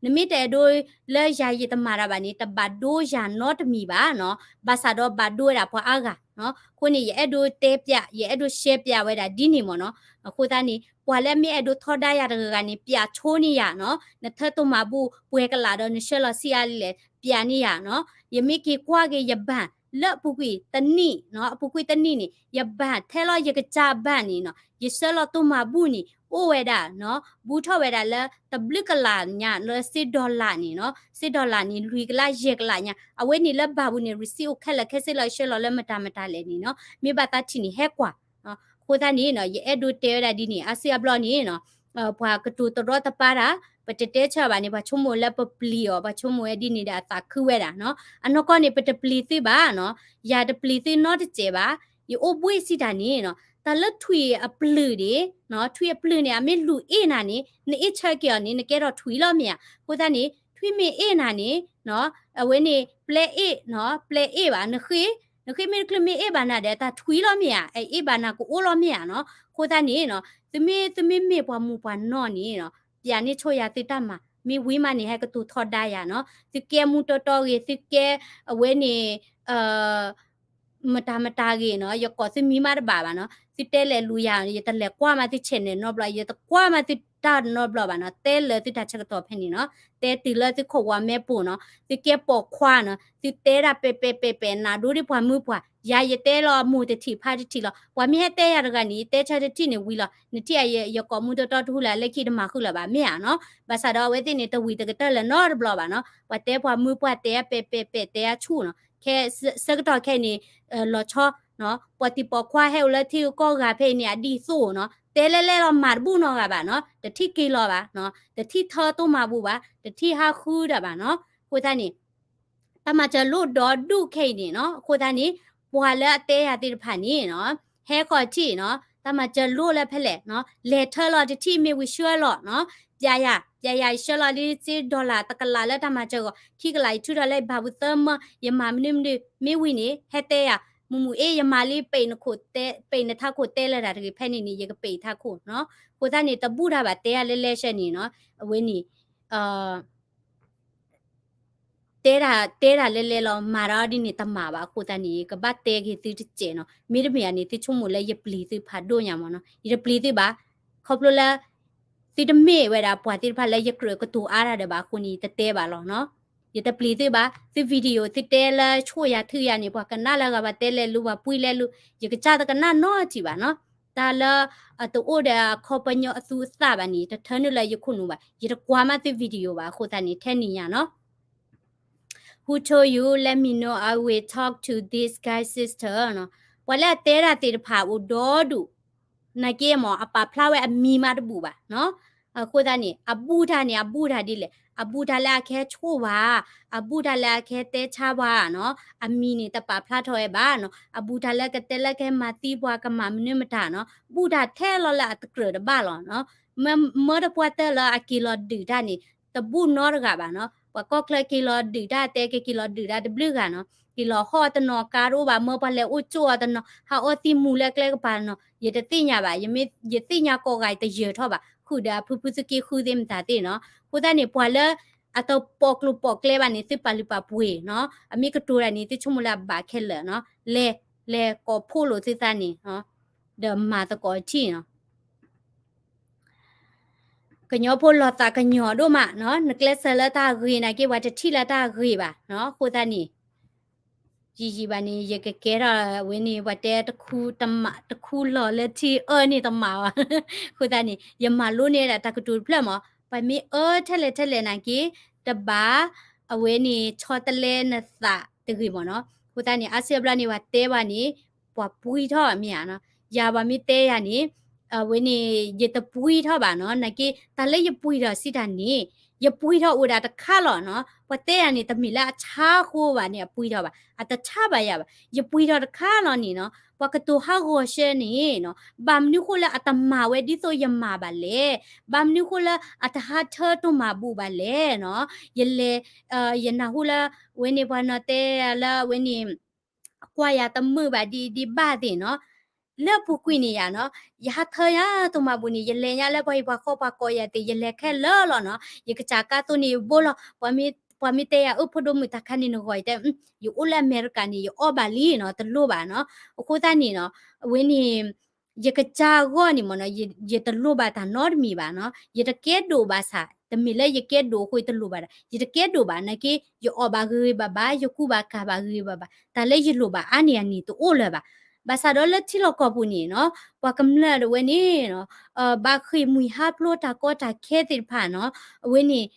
နမ့ၢ်တအဲၣ်ဒိးလၢယၤယတမၤတၢ်ဘၣ်န့ၣ် တဘၣ်ဒိယၤနီတမံၤဘၣ်နီၤ. ဘၣ်ဆၣ်ဒီးဘၣ်ဒိဝဲဒၣ်ပှၤအါဂၤနီၤ. အဃိန့ၣ် ယအဲၣ်ဒိးတဲပျး ယအဲၣ်ဒိးရှဲပျးဝဲဒၣ်ဒ်န့ၣ်မ့ၢ်နီၤ. အဃိသတးန့ၣ် ပှၤလၢအမ့ၢ်အဲၣ်ဒိးထီဒါယၤတဂၤဂၤန့ၣ် ပျးဆိန့ၢ်ယၤနီၤ. နထၢတိၢ်မၤဘူၣ်ပှဲၤကလးဒီးနဆှၢလီၤဆံးအါလဲၣ် ပျးန့ၢ်ယၤနီၤ. ယမ့ၢ်က့ၤကွၢ်က့ၤယဘဏ်လၢအပူၤကွံာ်တနံၣ်နီၤ အပူၤကွံာ်တနံၣ်န့ၣ် ယဘဏ်ထဲလီၤယကစၢ်ဘဏ်န့ၣ်နီၤ ယဆှၢလီၤတိၢ်မၤဘူၣ်န့ၣ် အိၣ်ဝဲဒၣ်နီၤ ဘူးထီၣ်ဝဲဒၣ်လၢတဘျုးကလးညါ လၢစ့ dollar န့ၣ်နီၤ စ့ dollar န့ၣ် လွံၢ်ကလးယဲၢ်ကလးညါ အဝဲန့ၣ်လၢဘၣ်ပူၤန့ၣ် receipt အိၣ်ခဲလၢာ်ခဲဆ့လီၤ ယဆှၢလီၤလၢမတၤမတၤလဲၣ်န့ၣ်နီၤ မ့ၢ်ဘၣ်သးထံၣ်န့ၣ်ဟဲကွၢ်နီၤ. အဃိသတးန့ၣ်နီၤ ယအဲၣ်ဒိးတဲဝဲဒၣ်ဒ်န့ၣ် အါစုအါဘျီန့ၣ်နီၤ ပှၤကတိၤတရီတပါတၢ် ပတတဲဆၢဘၣ်န့ၣ် ပှၤဆိကမိၣ်လၢပပျံၤအီၤ ပှၤဆိကမိၣ်ဝဲဒ်န့ၣ်ဒီးအသးခုဝဲဒၣ်နီၤ. အနီၢ်ကီၢ်န့ၣ် ပတပျံၤသုဘၣ်နီၤ ယၤတပျံၤသုနီတစဲးဘၣ်. ယအိၣ်ဘှ့ၣ်စံးတၢ်န့ၣ်နီၤ တၢ်လၢထွံၣ်အပျုၢ်န့ၣ်နီၤ ထွံၣ်အပျုၢ်န့ၣ် အမ့ၢ်လူၤအ့ၣ်နၤန့ၣ် နအ့ၣ်ဆၢက့ၤအီၤန့ၣ် နကဲထီၣ်ထွံၣ်လီၤမ့ၢ်ဧါ. အဃိသတးန့ၣ် ထွံၣ်မ့ၢ်အ့ၣ်နၤန့ၣ် အဝဲန့ၣ် ပျဲအ့ၣ်နီၤ ပျဲအ့ၣ်ဘၣ် နဃ့ နဃ့မ့ၢ်တချုးမ့ၢ်အ့ၣ်ဘၣ်နၤဒီး တၢ်ထွံၣ်လီၤမ့ၢ်ဧါ အအ့ၣ်ဘၣ်နၤကအိၣ်လီၤမ့ၢ်ဧါနီၤ. အဃိသတးန့ၣ်နီၤ သုမ့ၢ် သုမ့ၢ်မ့ၢ်ပှၤမူးပှၤနီၢ်န့ၣ်နီၤ ပျးန့ၢ်ဆိယၤသုတၢ်မၤ မ့ၢ်ဝံၤမးန့ၣ် ဟဲကတိၤထီဒါယၤနီၤ သုကဲမူတီတီဂ့ၤ သုကဲအဝဲန့ၣ် မတၤမတၤဂ့ၤနီၤ ယကိးသုမံၤမးတဘၣ်ဘၣ်နီၤ သုတဲလဲၤလူၤယၤ ယတလဲၤကွၢ်မးသု channel နီတဘျီ ယတကွၢ်မးသုတၢ်နီတဘျီဘၣ်နီၤ တဲလၢသုတၢ်ဆၢကတီၢ်ဖဲန့ၣ်နီၤ တဲတုၤလၢသုခိၣ်ဝါမဲပိာ်နီၤ သုကဲပိာ်ခွါနီၤ သုတဲဒၣ်ပဲာ်ပဲာ်ပဲာ်ပဲာ် နးဒိဒ်ပှၤမုၢ်ပှၢ် ယၤယတဲလီၤမိၢ်တထံၣ်ဖါတထံၣ်လီၤ. ပှၤမ့ၢ်ဟဲတဲယၤတဂၤန့ၣ် ယတဲဆၢတထံၣ်န့ၣ်ဝံၤလီၤ. နထံၣ်အယကိးမူတီတီတဟူလၢ်လၢခံတမၤဃုာ်လၢၤဘၣ် မ့ၢ်ဧါနီၤ. ဘၣ်ဆၣ်ဒီးအဝဲသ့ၣ်န့ၣ် တဝံၤတကတၢၢ်လၢၤနီတဘျီဘၣ်နီၤ. ပှၤတဲပှၤမုၢ်ပှၢ်တဲပဲာ်ပဲာ်ပဲာ်တဲအဆူၣ်နီၤ. ခဲဆၢကတီၢ်ခဲအံၤန့ၣ် လီၤဆီ ပှၤတံၤပိာ်ခွါဟဲအိၣ်လၢထံဂုၤကီၢ်ဂၤဖဲအံၤန့ၣ် အဒ်သိးနီၤ တဲလဲၣ်လဲၣ်လီၤ မၤတဘူၣ်နီတဂၤဘၣ်နီၤ. တထံၣ်က့ၤလီၤဘၣ်နီၤ, တထံၣ်ထၢတိၢ်မၤဘူၣ်ဘၣ်, တထံၣ်ဟးဃုတၢ်ဘၣ်နီၤ. အဃိသတးန့ၣ် တၢ်မၤစၢၤလိၣ်ဒီဒူၣ်ခဲအံၤန့ၣ်နီၤ. အဃိသတးန့ၣ် ပှၤလၢအတဲယၤသ့ၣ်တဖၣ်န့ၣ်နီၤ ဟဲခီၣ်ထံၣ်နီၤ တၢ်မၤစၢၤလိၣ်လၢဖဲလဲၣ်နီၤ လဲၤထၢလီၤတထံၣ်မ့ၢ်ဝံၤဆှၢလီၤနီၤ. ပျဲယၤ ပျဲယၤ ယဆှၢလီၤလံစ့ dollar တကလးလၢတၢ်မၤစၢၤဂီၢ် ခံကလးယထုးထီၣ်လၢယဘၣ်ပူၤသၢမၢ ယမၤမနုၤမနုၤ မ့ၢ်ဝံၤန့ၣ် ဟဲတဲယၤ မုၢ်မုၢ်အ့ ယမၤလံ ပ့ၤနခိၣ်တဲ ပ့ၤနထးခိၣ်တဲလၢၤတၢ်တဂ့ၤ ဖဲန့ၣ်န့ၣ် ယကပ့ၤထးခိၣ်နီၤ. အဃိသတးန့ၣ် တဘူၣ်တၢ်ဘၣ်တဲယၤလဲၣ်လဲၣ်ဆၢန့ၣ်နီၤ အဝဲန့ၣ် တဲတၢ် တဲတၢ်လဲၣ်လဲၣ်လီၤ မၤတၢ်ဒ်န့ၣ်တမၤဘၣ်. အဃိသတးန့ၣ် ယကဘၣ်တဲက့ၤသုတစဲးနီၤ. မ့တမ့ၢ်ဧါန့ၣ် သုဆိကမိၣ်လၢယပျံၤသုဖးဒိၣ်ညါမ့ၢ်နီၤ. ယတပျံၤသုဘၣ်. ခီဖျိလၢ သုတမ့ၢ်ဝဲဒၣ်ပှၤသ့ၣ်တဖၣ်လၢယကြၢးကတိၤအါတၢ်ဒီးဘၣ်အဃိန့ၣ် ယတတဲဘၣ်လီၤနီၤ. ယတပျံၤသုဘၣ်. သု video သုတဲလၢဆိၣ်ယၤထုယၤန့ၣ် ပှၤကနၣ်လၢအဂၤ ပှၤတဲလဲၤလူၤ ပှၤပှံၤလဲၤလူၤ ယကစၢ်တကနၣ်နီတထံၣ်ဘၣ်နီၤ. တၢ်လၢအတအိၣ်ဒီးအခီပညီအသူအသၣ်ဘၣ်န့ၣ် တထၢနုာ်လၢယခိၣ်နူာ်ဘၣ်. ယတကွၢ်မးသု video ဘၣ်. အဃိသတးန့ၣ် ထဲန့ၣ်ညါနီၤ Who told you? Let me know. I will talk to this guy sister နီၤ. ပှၤလၢအတဲတၢ်သ့ၣ်တဖၣ်အိၣ်ဒီဒူၣ် နာ်က့မ့ၢ် အပာ်ဖျါဝဲအမံၤမးတဘူၣ်ဘၣ်နီၤ. အဃိသတးန့ၣ် အဘူးတၢ်န့ၣ် အဘူးတၢ်ဒ်လဲၣ်, အဘူးတၢ်လၢအကဟဲဆိၣ်ပှၤ, အဘူးတၢ်လၢအကဟဲတဲဆါပှၤနီၤ, အမံၤန့ၣ်တပာ်ဖျါထီၣ်ဝဲဘၣ်နီၤ, အဘူးတၢ်လၢကတဲလၢကဟဲမၤသံပှၤ ကမၤမနုၤမတၤနီၤ, ဘူးတၢ်ထဲလီၤလၢအတကြၢးတဘၣ်လီၤနီၤ. မၢ မၢတပှၢ်တၢၢ်လၢအက့ၤလီၤဒုးတၢ်န့ၣ် တဘူၣ်နီတဂၤဘၣ်နီၤ. ပှၤကီၢ်ချၢက့ၤလီၤဒုးတၢ် တဲက့ၤက့ၤလီၤဒုးတၢ်တဘျုးဂၤနီၤ, က့ၤလီၤဟီၣ်တနီၤကါတအိၣ်ဘၣ်, မၢပှၤလဲၤအိၣ်ကၠိအီၤတနီၤ ဟးအီသံမူၤလၢကျဲကပၤနီၤ, ယတသ့ၣ်ညါဘၣ်, ယမ့ၢ် ယသ့ၣ်ညါကိးဂၤတယၢၤထီၣ်ဘၣ်, ဃုာ်ဒီးအဖုဖုသုးက့ဃုသ့ၣ်မတၤသ့ၣ်နီၤ. အဃိသတးန့ၣ် ပှၤလၢ အတပိာ်ကျိၤပိာ်ကျဲဘၣ်န့ၣ် သုပာ်လုၢ်ပာ်ပှ့ၤနီၤ, အမ့ၢ်ကတိၤတၢ်န့ၣ် သုဆိကမိၣ်လၢအဘၣ်ခဲလၢာ်နီၤ, လဲၤ လဲၤကိးဖှိၣ်လိာ်သုသးန့ၣ် ဒီးမၤသကိးထံၣ်နီၤ. ကညီဖိလီၤသးကညီၤဒိၣ်မးနီၤ, နကျဲးစၢးလၢတၢ်ဂ့ၤနာ်က့ ပှၤတထံၣ်လၢတၢ်ဂ့ၤဘၣ်နီၤ. အဃိသတးန့ၣ် ယံာ်ယံာ်ဘၣ်န့ၣ် ယကကဲထီၣ်ဝဲန့ၣ် ပှၤတဲတခူတမး တခူလီၤလၢထံအၢန့ၣ်တမးဘၣ်. အဃိသတးန့ၣ် ယမၤလိန့ၢ်ဒၣ်တၢ်ကတိၤတဖျၢၣ်မး, ပှၤမ့ၢ်အၢထဲလဲၣ်ထဲလဲၣ်နာ်က့ တဘၣ် အဝဲန့ၣ်ဆီတလဲနသးတဂ့ၤမးနီၤ. အဃိသတးန့ၣ် အါစုအါဘျီန့ၣ် ပှၤတဲပှၤန့ၣ် ပှၤပှံထီၣ်မ့ၢ်ဧါနီၤ. ယၤပှၤမ့ၢ်တဲယၤန့ၣ် အဝဲန့ၣ် ယတပှံထီၣ်ဘၣ်နီၤ. နာ်က့ တၢ်လၢယပှံထီၣ်စံးတၢ်န့ၣ် ယပှံထီၣ်အိၣ်ဒၣ်တခါလီၤနီၤ. ပှၤတဲယၤန့ၣ် တမ့ၢ်လၢအဆါဃိဘၣ်န့ၣ် အပှံထီၣ်ဘၣ်, အတဆါဘၣ်ယၤဘၣ်, ယပှံထီၣ်တခါလီၤန့ၣ်နီၤ. ပှၤကတိၤဟးဂီၤဆှၢန့ၣ်နီၤ, ဘၣ်မနုၤဃိလၢအတမၤဝဲဒ်သိးယမၤဘၣ်လဲၣ်, ဘၣ်မနုၤဃိလၢအတဟးထၢတိၢ်မၤဘူၣ်ဘၣ်လဲၣ်နီၤ. ယလဲၤ ယနၢ်ဟူလၢ ဝဲန့ၣ်ပှၤနီၤတဲလၢဝဲန့ၣ် ကွၢ်ယၤတမုာ်ဘၣ်ဒံးဒံးဘၣ်သ့ၣ်နီၤ, လၢပူၤကွံာ်န့ၣ်ယၤနီၤ, ယဟးထၢယၤတိၢ်မၤဘူၣ်န့ၣ် ယလဲၤညါလၢပှၤဟံၣ်ပှၤဃီပှၤကိးယၤသ့ၣ် ယလဲၤခဲလၢာ်လီၤနီၤ. ယကစၢ်ကါသိးန့ၣ်ယဘိလီၤ. ပှၤမ့ၢ်တဲယၤ အၢ ဖိဒိၣ်မုၣ်တၢ်ခါန့ၣ်နဂီၢ် ယတဲ ယအိၣ်လၢအမဲရကၤန့ၣ် ယအီၣ်ဘၣ်လံနီၤ, တလိၣ်ဘၣ်နီၤ. အဃိသတးန့ၣ်နီၤ, အဝဲန့ၣ် ယကစၢ်အဂီၢ်န့ၣ်မ့ၢ်နီၤ, ယတလိၣ်ဘၣ်တၢ်နီတမံၤဘၣ်နီၤ. ယတကဲဒိၣ်ဘၣ်ဆၣ်, တမ့ၢ်လၢယကဲဒိၣ်အဃိယတလိၣ်ဘၣ်တၢ်, ယတကဲဒိၣ်ဘၣ်နာ်က့ ယအီၣ်ဘၣ်ဂ့ၤဂ့ၤဘၣ်ဘၣ်, ယကူဘၣ်ကၤဘၣ်ဂ့ၤဂ့ၤဘၣ်ဘၣ်, တၢ်လၢယလိၣ်ဘၣ်အါန့ၢ်အန့ၣ်တအိၣ်လၢၤဘၣ်. ဘၣ်ဆၣ်ဒီးလၢထံလီၢ်ကီၢ်ပူၤန့ၣ်နီၤ, ပှၤကမျၢၢ်တဝဲန့ၣ်နီၤ, ဘၣ်ဃ့ၢ်မှံဟးဖျိးတၢ်ကီတၢ်ခဲသ့ၣ်တဖၣ်နီၤ, အဝဲန့ၣ်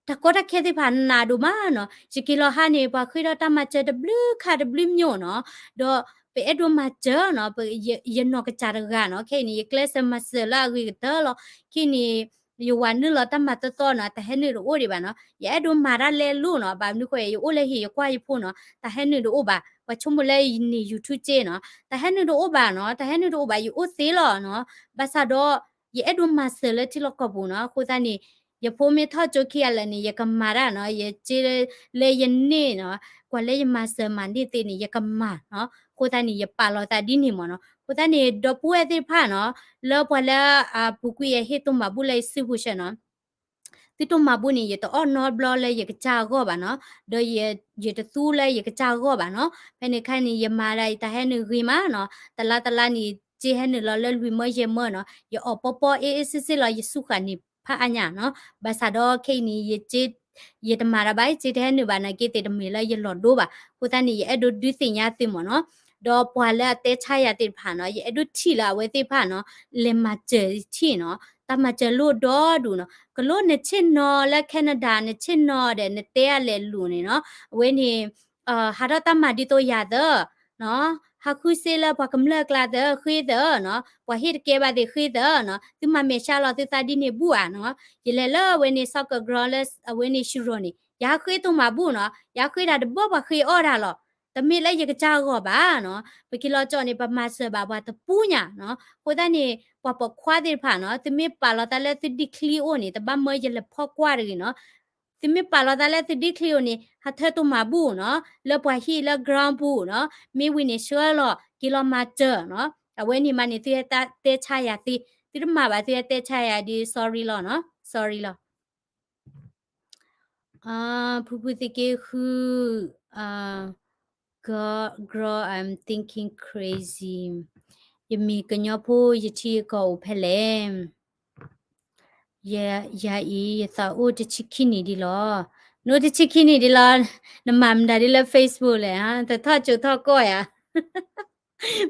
တၢ်ကီတၢ်ခဲသ့ၣ်တဖၣ်နးဒိၣ်မးနီၤ. ယက့ၤလီၤဟါန့ၣ် ပှၤဃ့ထီၣ်တၢ်မၤစၢၤတဘျုးခါတဘျုးမံၤနီၤ, ဒီးပအဲၣ်ဒိးမၤစၢၤနီၤ, ယနီၢ်ကစၢ်တဂၤနီၤ, ခဲအံၤန့ၣ် ယကျဲးစၢးမၤစၢၤလၢအဂ့ၤကတၢၢ်လီၤ. ခဲအံၤန့ၣ် ယဝၤနုာ်လီၤတၢ်မၤသီသီနီၤ, တၢ်ဟဲနုာ်တအိၣ်ဒံးဘၣ်နီၤ. ယအဲၣ်ဒိးမၤတၢ်လဲလိာ်နီၤ, ဘၣ်မနုၤဃိ ယအိၣ်လၢဟံၣ်ယကွၢ်ယဖိနီၤ, တၢ်ဟဲနုာ်တအိၣ်ဘၣ်. ပှၤဆိကမိၣ်လၢယန့ၢ် YouTube စ့နီၤ, တၢ်ဟဲနုာ်တအိၣ်ဘၣ်နီၤ, တၢ်ဟဲနုာ်တအိၣ်ဘၣ် ယအိၣ်သ့လီၤနီၤ. ဘၣ်ဆၣ်ဒီး ယအဲၣ်ဒိးမၤစၢၤလၢထံလီၢ်ကီၢ်ပူၤနီၤ. အဃိသတးန့ၣ် ယဖိမ့ၢ်ထီၣ်ကၠိခံဂၤလၢာ်န့ၣ် ယကမၤတၢ်နီၤ, ယစ့လၢယန့ၢ်နီၤ, ကွၢ်လၢယမၤစၢၤမၤန့ၢ်သ့န့ၣ် ယကမၤနီၤ. အဃိသတးန့ၣ် ယပာ်လီၤသးဒ်န့ၣ်မ့ၢ်နီၤ. အဃိသတးန့ၣ် ဒီပုၢ်ဝဲၢ်သ့ၣ်တဖၣ်နီၤ, လၢပှၤလၢအပူၤကွံာ်အဟ့ၣ်တိၢ်မၤဘူၣ်လၢယစုပူၤဆၢနီၤ သုတိၢ်မၤဘူၣ်န့ၣ် ယတအီၣ်နီတဘျီလၢယကစၢ်အဂီၢ်ဘၣ်နီၤ, ဒီးယတသူလၢယကစၢ်အဂီၢ်ဘၣ်နီၤ. ဖဲန့ၣ်ခါန့ၣ် ယမၤဒၣ်ယတၢ်ဟဲနုာ်ဂ့ၤမးနီၤ, တလါတလါန့ၣ် စ့ဟဲနုာ်လီၤလၢလွံၢ်မၢယဲၢ်မၢနီၤ, ယအီၣ်ပီပီအ့အ့စ့စ့လီၤ ယစူၢ်ဃာ်န့ၢ်ဖးအါညါနီၤ. ဘၣ်ဆၣ်ဒီးခဲအံၤန့ၣ် ယစ့ ယတမၤတၢ်ဘၣ် စ့တဟဲနုာ်ဘၣ်နာ်က့သ့ၣ် တမ့ၢ်လၢယလီၤဒိဘၣ်. အဃိသတးန့ၣ် ယအဲၣ်ဒိးဒုးသ့ၣ်ညါသုမ့ၢ်နီၤ. ဒီးပှၤလၢအတဲဆါယၤသ့ၣ်တဖၣ်နီၤ ယအဲၣ်ဒိးထံၣ်လၢအဝဲသ့ၣ်တဖၣ်နီၤ လဲၤမၤစၢၤထံၣ်နီၤ တၢ်မၤစၢၤလိၣ်ဒီဒူၣ်နီၤ ကလိနဆ့ၣ်နီၤလၢ Canada နဆ့ၣ်နီၤဒီး နတဲအလဲၤလူၤန့ၣ်နီၤ အဝဲန့ၣ် ဟးထီၣ်တၢ်မၤဒ်သိးယၤသၢ နီၤ ဟးဃုစ့လၢပှၤကမျၢၢ်အကျါသၢ ဃ့သၢနီၤ ပှၤဟ့ၣ်တကဲဘၣ်သ့ၣ်ဃ့သၢနီၤ သုမၤမဲာ်ဆှးလီၤသုသးဒ်န့ၣ်ဘူၣ်ဧါနီၤ ယလဲၤလၢအဝဲန့ၣ် soccer ground လၢအဝဲန့ၣ် Shiro န့ၣ် ယဟးဃ့တိၢ်မၤဘူၣ်နီၤ ယဟးဃ့တၢ်တဘၣ်ပှၤဃ့အီၣ်တၢ်လီၤ တမ့ၢ်လၢယကစၢ်ဂီၢ်ဘၣ်နီၤ ပက့ၤလီၤကၠီၣ်န့ၣ် ပမၤစၢၤဘၣ်ပှၤတပူၤညါနီၤ အဃိသတးန့ၣ် ပှၤပိာ်ခွါသ့ၣ်တဖၣ်နီၤ သုမ့ၢ်ပာ်လီၤသးလၢသုဒ့ချံအိၣ်န့ၣ် တဘၣ်မၢယလဲၤဖီကွၢ်တဂ့ၤနီၤ သုမ့ၢ်ပာ်လီၤသးလၢသုဒ့ချံအိၣ်န့ၣ် ဟးထၢတိၢ်မၤဘူၣ်နီၤ လၢပှၤဟံၣ်လၢ ground ပူၤနီၤ မ့ၢ်ဝံၤန့ၣ်ဆှၢလီၤ က့ၤလီၤမၤစၢၤနီၤ အဝဲန့ၣ်မးန့ၣ် သုဟဲတဲဆါယၤသ့ သုတမၤဘၣ်သုဟဲတဲဆါယၤဒ် sorry လီၤနီၤ sorry လီၤ ဖုဖုသ့ၣ်က့ဃု girl, girl, I'm thinking crazy ယမ့ၢ်ကညီဖိ ယထံယကီၢ်အိၣ်ဖဲလဲၣ် ယၤအံၤ ယသးအိၣ်တဆံခံနံၣ်ဒံးလီၤ. နအိၣ်တဆံခံနံၣ်ဒံးလီၤ. နမၤမတၤဒ်လၢ Facebook လဲၣ်, တထီၣ်ကၠိထီၣ်ကီၢ်ယၤ,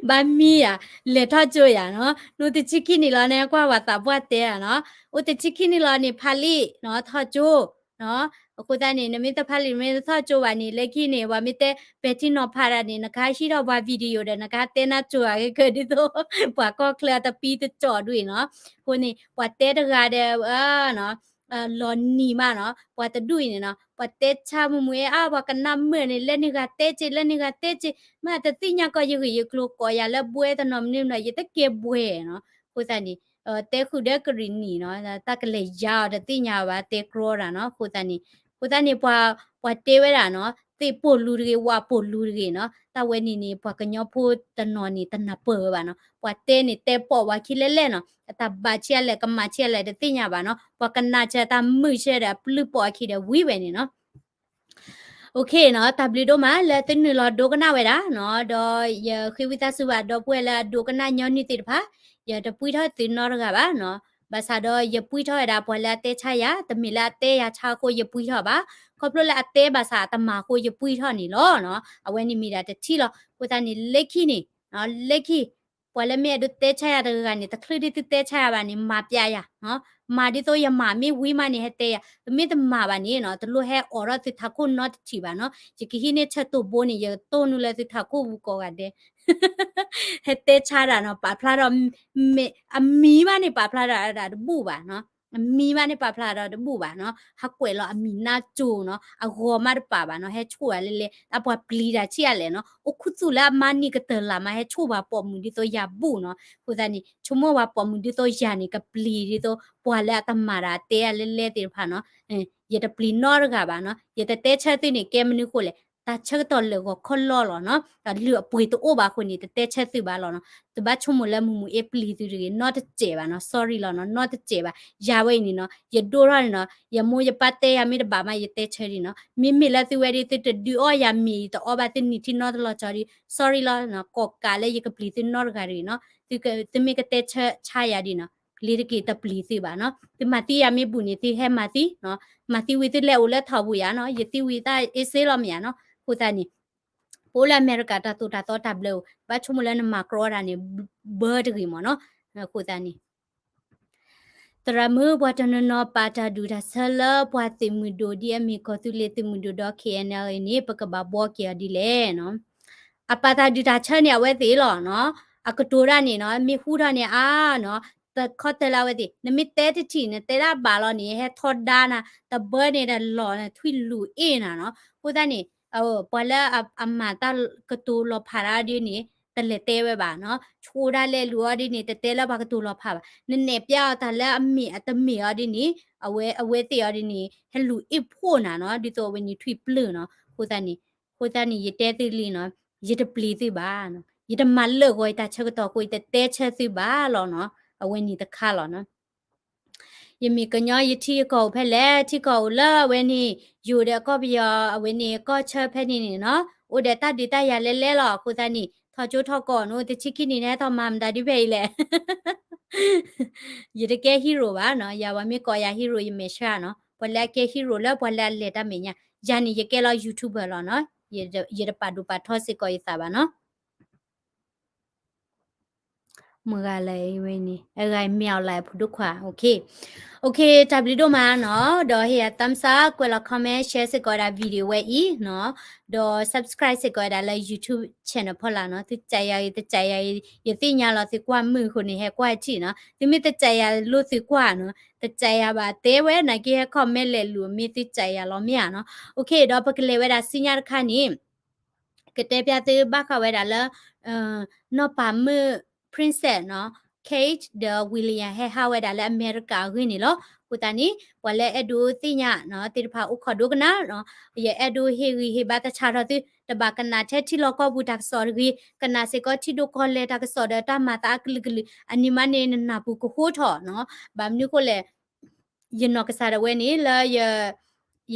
ဘၣ်မံယၤ, လဲၤထီၣ်ကၠိယၤနီၤ. နအိၣ်တဆံခံနံၣ်လီၤန့ၣ် ကွၢ်ဝဲသးပှၢ်တဲဧါနီၤ. အိၣ်တဆံခံနံၣ်လီၤန့ၣ် ဖးလံာ်နီၤ, ထီၣ်ကၠိနီၤ. အဃိသတးန့ၣ် နမ့ၢ်တဖးလံာ် နမ့ၢ်တထီၣ်ကၠိဘၣ်န့ၣ် လၢခံန့ၣ် ပှၤမ့ၢ်တဲပဲာ်ထံနီၤဖးတၢ်န့ၣ် နကဟဲဟံးထီၣ်ပှၤ video ဒီး နကဟဲတဲနၢ်ကၠိအဂ့ၤကဒ်သိး ပှၤကီၢ်ချၢအတပံတကၠီၣ်ဒ်အံၤနီၤ. အဃိန့ၣ် ပှၤတဲတဂၤဒီး လီၤနံၤမးနီၤ, ပှၤတဒူၣ်အံၤန့ၣ်နီၤ, ပှၤတဲဆါမုာ်မုာ်အါအါ ပှၤကနၣ်မုာ်န့ၣ် လၢနဂၤတဲက့ၤ လၢနဂၤတဲက့ၤ, မ့ၢ်တသ့ၣ်ညါကီးယဂ့ၢ်ယကျိၤကိးယၤလၢဘှဲတနီၤမနုၤမနုၤ ယတကဲဘှဲနီၤ. အဃိသတးန့ၣ် တဲဃုာ်ဒီးကရံၣ်နံၣ်နီၤ, တၢ်ကလဲၤယါအီၤတသ့ၣ်ညါဘၣ် တဲကြီတၢ်နီၤ. အဃိသတးန့ၣ် အဃိသတးန့ၣ် ပှၤ ပှၤတဲဝဲဒၣ်နီၤ, သ့ၣ်ပိာ်လူၤတဂ့ၤ ဝၣ်ပိာ်လူၤတဂ့ၤနီၤ. တၢ်ဝဲန့ၣ်န့ၣ် ပှၤကညီဖိတနီၤန့ၣ် တနၢ်ပၢၢ်ဝဲဘၣ်နီၤ. ပှၤတဲန့ၣ် တဲပိာ်ဝဲခံလဲၣ်လဲၣ်နီၤ, အတၢ်ဘၣ်ဆံးအလဲၣ် ကမၣ်ဆံးအလဲၣ်တသ့ၣ်ညါဘၣ်နီၤ. ပှၤကနၣ်ဆၢတၢ်မုာ်ဆၢဒီး အပျုၢ်ပိာ်အခံဒီးဝံၤဝဲန့ၣ်နီၤ. OK နီၤ, တၢ်ဘျုးဒိၣ်မးလၢသုနုာ်လီၤဒိကနၣ်ဝဲဒၣ်နီၤ. ဒီးယဃ့ဝံသးစူၤဘၣ် ဒီပုၢ်ဝဲၢ်လၢအဒိကနၣ်ညီနုၢ်သ့ၣ်တဖၣ်, ယတပှံထီၣ်သုနီတဂၤဘၣ်နီၤ. ဘၣ်ဆၣ်ဒီးယပှံထီၣ်ဝဲဒၣ်ပှၤလၢအတဲဆါယၤ, တမ့ၢ်လၢအတဲယၤဆါအဃိယပှံထီၣ်ဘၣ်, ခီဖျိလၢအတဲဘၣ်ဆၣ်အတမၤအဃိယပှံထီၣ်န့ၣ်လီၤနီၤ. အဝဲန့ၣ်မ့ၢ်ဒၣ်တထံၣ်လီၤ. အဃိသတးန့ၣ် လၢခံန့ၣ် လၢခံ ပှၤလၢမ့ၢ်အဲၣ်ဒိးတဲဆါယၤတဂၤဂၤန့ၣ် တချုးဒ်သုတဲဆါယၤဘၣ်န့ၣ် မၤပျဲယၤ, မၤဒ်သိးယမၤမ့ၢ်ဝံၤမးန့ၣ် ဟဲတဲယၤ, ပမ့ၢ်တမၤဘၣ်န့ၣ်နီၤ တလိၣ်ဟဲအိးထီၣ်သုထးခိၣ်နီတထံၣ်ဘၣ်နီၤ. ယကဟံးန့ၢ်ဆၢတိၢ်ဘိန့ၣ် ယတိၢ်နုာ်လၢသုထးခိၣ်ပူၤကိးဂၤဒဲး ဟဲတဲဆါတၢ်နီၤ, ပာ်ဖျါထီၣ် အမံၤမးန့ၣ် ပာ်ဖျါထီၣ်ဒၣ်တဘူၣ်ဘၣ်နီၤ. အမံၤမးန့ၣ် ပာ်ဖျါထီၣ်တဘူၣ်ဘၣ်နီၤ. ဟးကွဲးလီၤအမံၤနါကၠိနီၤ, အဂီၤမးတပာ်ဘၣ်နီၤ, ဟဲဆိၣ်ဝဲလၢလဲၣ်, အပှၤပျံၤတၢ်ဆံးအလဲၣ်နီၤ, အိၣ်ခူသူၣ်လၢအမါနံၤကတၢၢ်လၢ်မး ဟဲဆိၣ်ပှၤပိာ်မုၣ်ဒ်သိးယၤဘူၣ်နီၤ. အဃိသတးန့ၣ် ဆိကမိၣ်ပှၤပိာ်မုၣ်ဒ်သိးယၤန့ၣ် ကပျံၤဒ်သိး ပှၤလၢအတမၤတၢ်တဲအလဲၣ်လဲၣ်သ့ၣ်တဖၣ်နီၤ. ယတပျံၤနီတဂၤဘၣ်နီၤ. ယတတဲဆၢသုန့ၣ် ကဲမနုၤဃိလဲၣ်, တၢ်ဆၢကတီၢ်လၢာ်ဂီၤခီလီလီၤနီၤ, တၢ်လုၢ်အပှ့ၤတအိၣ်ဘၣ်အဃိန့ၣ် တတဲဆၢသုဘၣ်လီၤနီၤ. တဘၣ်ဆိကမိၣ်လၢမုၢ်မုၢ်အ့ပျံၤသုတဂ့ၤ နီတစဲးဘၣ်နီၤ, sorry လီၤနီၤ, နီတစဲးဘၣ်. ယၤဝဲအံၤန့ၣ်နီၤ, ယဒိၣ်ထီၣ်န့ၣ်နီၤ, ယမိၢ်ယပၢ်တဲယၤမ့ၢ်တဘၣ်မး ယတဲဆၢဒံးနီၤ. မ့မ့ၢ်လၢသုဝဲဒၣ်သုတဒုးအီၣ်ယၤမ့ၤ ယတအီဘၣ်သုနံၤထံနီတလီၤကီဒံး sorry လီၤနီၤ, ကိးကးလၢယကပျံၤသုနီတဂၤတဂ့ၤနီၤ. သုမ့ၢ်ကတဲဆါယၤဒ်နီၤ လ့ၤတက့ၤတပျံၤသုဘၣ်နီၤ. သုမၤသံယၤမ့ၢ်ဘူၣ်န့ၣ် သုဟဲမၤသံနီၤ. မၤသံဝံၤသုလဲၤအိၣ်လၢထီၣ်ပူၤယၤနီၤ, ယသံဝံၤသးအ့စ့လီၤမ့ၢ်ယၤနီၤ. အဃိသတးန့ၣ် ပအိၣ်လၢအမဲရကၤတၢ်သိၣ်တၢ်သီတၢ်ဘျၢအိၣ်, ဘၣ်ဆိကမိၣ်လၢနမၤကြီတၢ်န့ၣ် ဘၢတဂ့ၤမ့ၢ်နီၤ. အဃိသတးန့ၣ် သရၣ်မုၣ် ပှၤတနီၤနီၤပာ်တၢ်ဒူၣ်တၢ်ဆၢလၢပှၤသုးမုၢ်ဒိၣ် ဒ်အမ့ၢ်ကီၢ်သူလ့ၤသုးမုၢ်ဒိၣ်ဒီး K N L A န့ၣ် ပကဘၣ်ဘှီက့ၤအီၤဒ်လဲၣ်နီၤ. အပာ်တၢ်ဒူၣ်တၢ်ဆၢန့ၣ် အဝဲသ့ၣ်လီၤနီၤ. အကတိၤဒၣ်န့ၣ်နီၤ မ့ၢ်ဟူထီၣ်န့ၣ်အါနီၤ, တခီတၢၢ်လၢအဝဲသ့ၣ် နမ့ၢ်တဲတထံၣ် နတဲဒၣ်ဘၣ်လီၤန့ၣ် ဟဲထီဒါနၤ တဘၢန့ၣ်ဒီးလီၤ ထွံၣ်လူၤအ့ၣ်နၤနီၤ. အဃိသတးန့ၣ် ပှၤလၢအမၤတၢ်ကတိၤလီၤဖးတၢ်ဒ်န့ၣ် တလဲၤတဲဝဲဘၣ်နီၤ. ဆိဒၣ်လဲာ်လူၤအီၤဒ်န့ၣ် တတဲလၢပှၤကတိၤလီၤဖးဘၣ်. နနဲၣ်ပျါအီၤတၢ်လၢအမ့ၢ်အတမ့ၢ်အီၤဒ်န့ၣ် အဝဲ အဝဲသ့ၣ်အီၤဒ်န့ၣ် ဟဲလူၤအ့ၣ်ဖှိၣ်နၤနီၤ, ဒ်သိးအဝဲန့ၣ်ထွံၣ်ပျၢၢ်နီၤ. အဃိသတးန့ၣ် အဃိသတးန့ၣ် ယတဲသုလံနီၤ, ယတပျံၤသုဘၣ်နီၤ. ယတမၤလၢာ်ဂီၤယတၢ်ဆၢကတီၢ်အဃိ ယတတဲဆၢသုဘၣ်လီၤနီၤ. အဝဲန့ၣ်တခါလီၤနီၤ. ယမ့ၢ်ကညီ ယထံယကီၢ်အိၣ်ဖဲလဲၣ်, ထံကီၢ်အိၣ်လၢအဝဲန့ၣ် ယိၤဒီးကီၢ်ပယီၤ အဝဲန့ၣ် ကီၢ်ဆၢဖဲန့ၣ်န့ၣ်နီၤ, အိၣ်ဒီးတၢ်ဒုးတၢ်ယၤလဲၣ်လဲၣ်လီၤ. အဃိသတးန့ၣ် ထီၣ်ကၠိထီၣ်ကီၢ်နီၤ, တဆံခံနံၣ်န့ၣ် ဟဲထီၣ်မၤမတၤဒ်ဖဲအံၤလဲၣ်. ယတကဲ hero ဘၣ်နီၤ, ယၤပှၤမ့ၢ်ကိးယၤ hero ယမဲာ်ဆှးနီၤ, ပှၤလၢအကဲ hero လၢပှၤလၢအလဲၤတၢ်မဲာ်ညါ, ယၤန့ၣ် ယကဲလီၤ YouTuber လီၤနီၤ, ယတပာ်ဒိၣ်ပာ်ထီစ့ၢ်ကီးယသးဘၣ်နီၤ. မုၢ်ဂၤလၢဝဲန့ၣ် အဂၤမ့ၢ်အီၤလၢအဖိဒိၣ်ခွါ OK, တၢ်ဘျုးဒိၣ်မးနီၤ, ဒီးဟ့ၣ်ယၤ thumbs up ကွဲးလီၤ comment share စ့ၢ်ကီးဝဲဒၣ် video ဝဲအံၤနီၤ, ဒီး subscribe စ့ၢ်ကီးဝဲဒၣ်လၢ YouTube channel ဖီလာ်နီၤ, သုတစဲးယၤဂ့ၤ တစဲးယၤဂ့ၤ ယသ့ၣ်ညါလီၤသုကွၢ်မုာ်အဃိန့ၣ် ဟဲကွၢ်ထံၣ်နီၤ, သုမ့ၢ်တစဲးယၤလိၣ်သုကွၢ်နီၤ, တစဲးယၤဘၣ် တဲဝဲနာ်က့ဟဲ comment လဲၤလူၤ မ့ၢ်သုစဲးယၤလီၤမ့ၢ်ဧါနီၤ, OK, ဒီးပကလဲၤဝဲဒၣ်ဆူညါတခါန့ၣ် ကတဲပျၢ်သုဘၣ်ဃးဝဲဒၣ်လၢ နီၢ်ပၤမုၣ် princess နီၤ, Kate ဒီး William ဟဲဟးဝဲဒၣ်လၢအမဲရကၤအဂ့ၢ်န့ၣ်လီၤ. အဃိသတးန့ၣ် ပှၤလၢအဲၣ်ဒိးသ့ၣ်ညါသ့ၣ်တဖၣ်အိၣ်ခိးဒိကနၣ်နီၤ, ယအဲၣ်ဒိးဟ့ၣ်ဂံၢ်ဟ့ၣ်ဘါသဆၣ်ထီၣ်သု, တဘၣ်ကနၣ်ထဲထံလီၢ်ကီၢ်ပူၤတၢ်ကစီၣ်တဂ့ၤ, ကနၣ်စ့ၢ်ကီးထံဒိၣ်ကီၢ်လဲၢ်တၢ်ကစီၣ်ဒီးတၢ်မၤသးအကလုာ်ကလုာ်, အန့ၣ်မးန့ၣ်နနၢ်ပူၤကဟိထီၣ်နီၤ, ဘၣ်မနုၤဃိလဲၣ် ယနီၢ်ကစၢ်ဒၣ်ဝဲန့ၣ် လၢ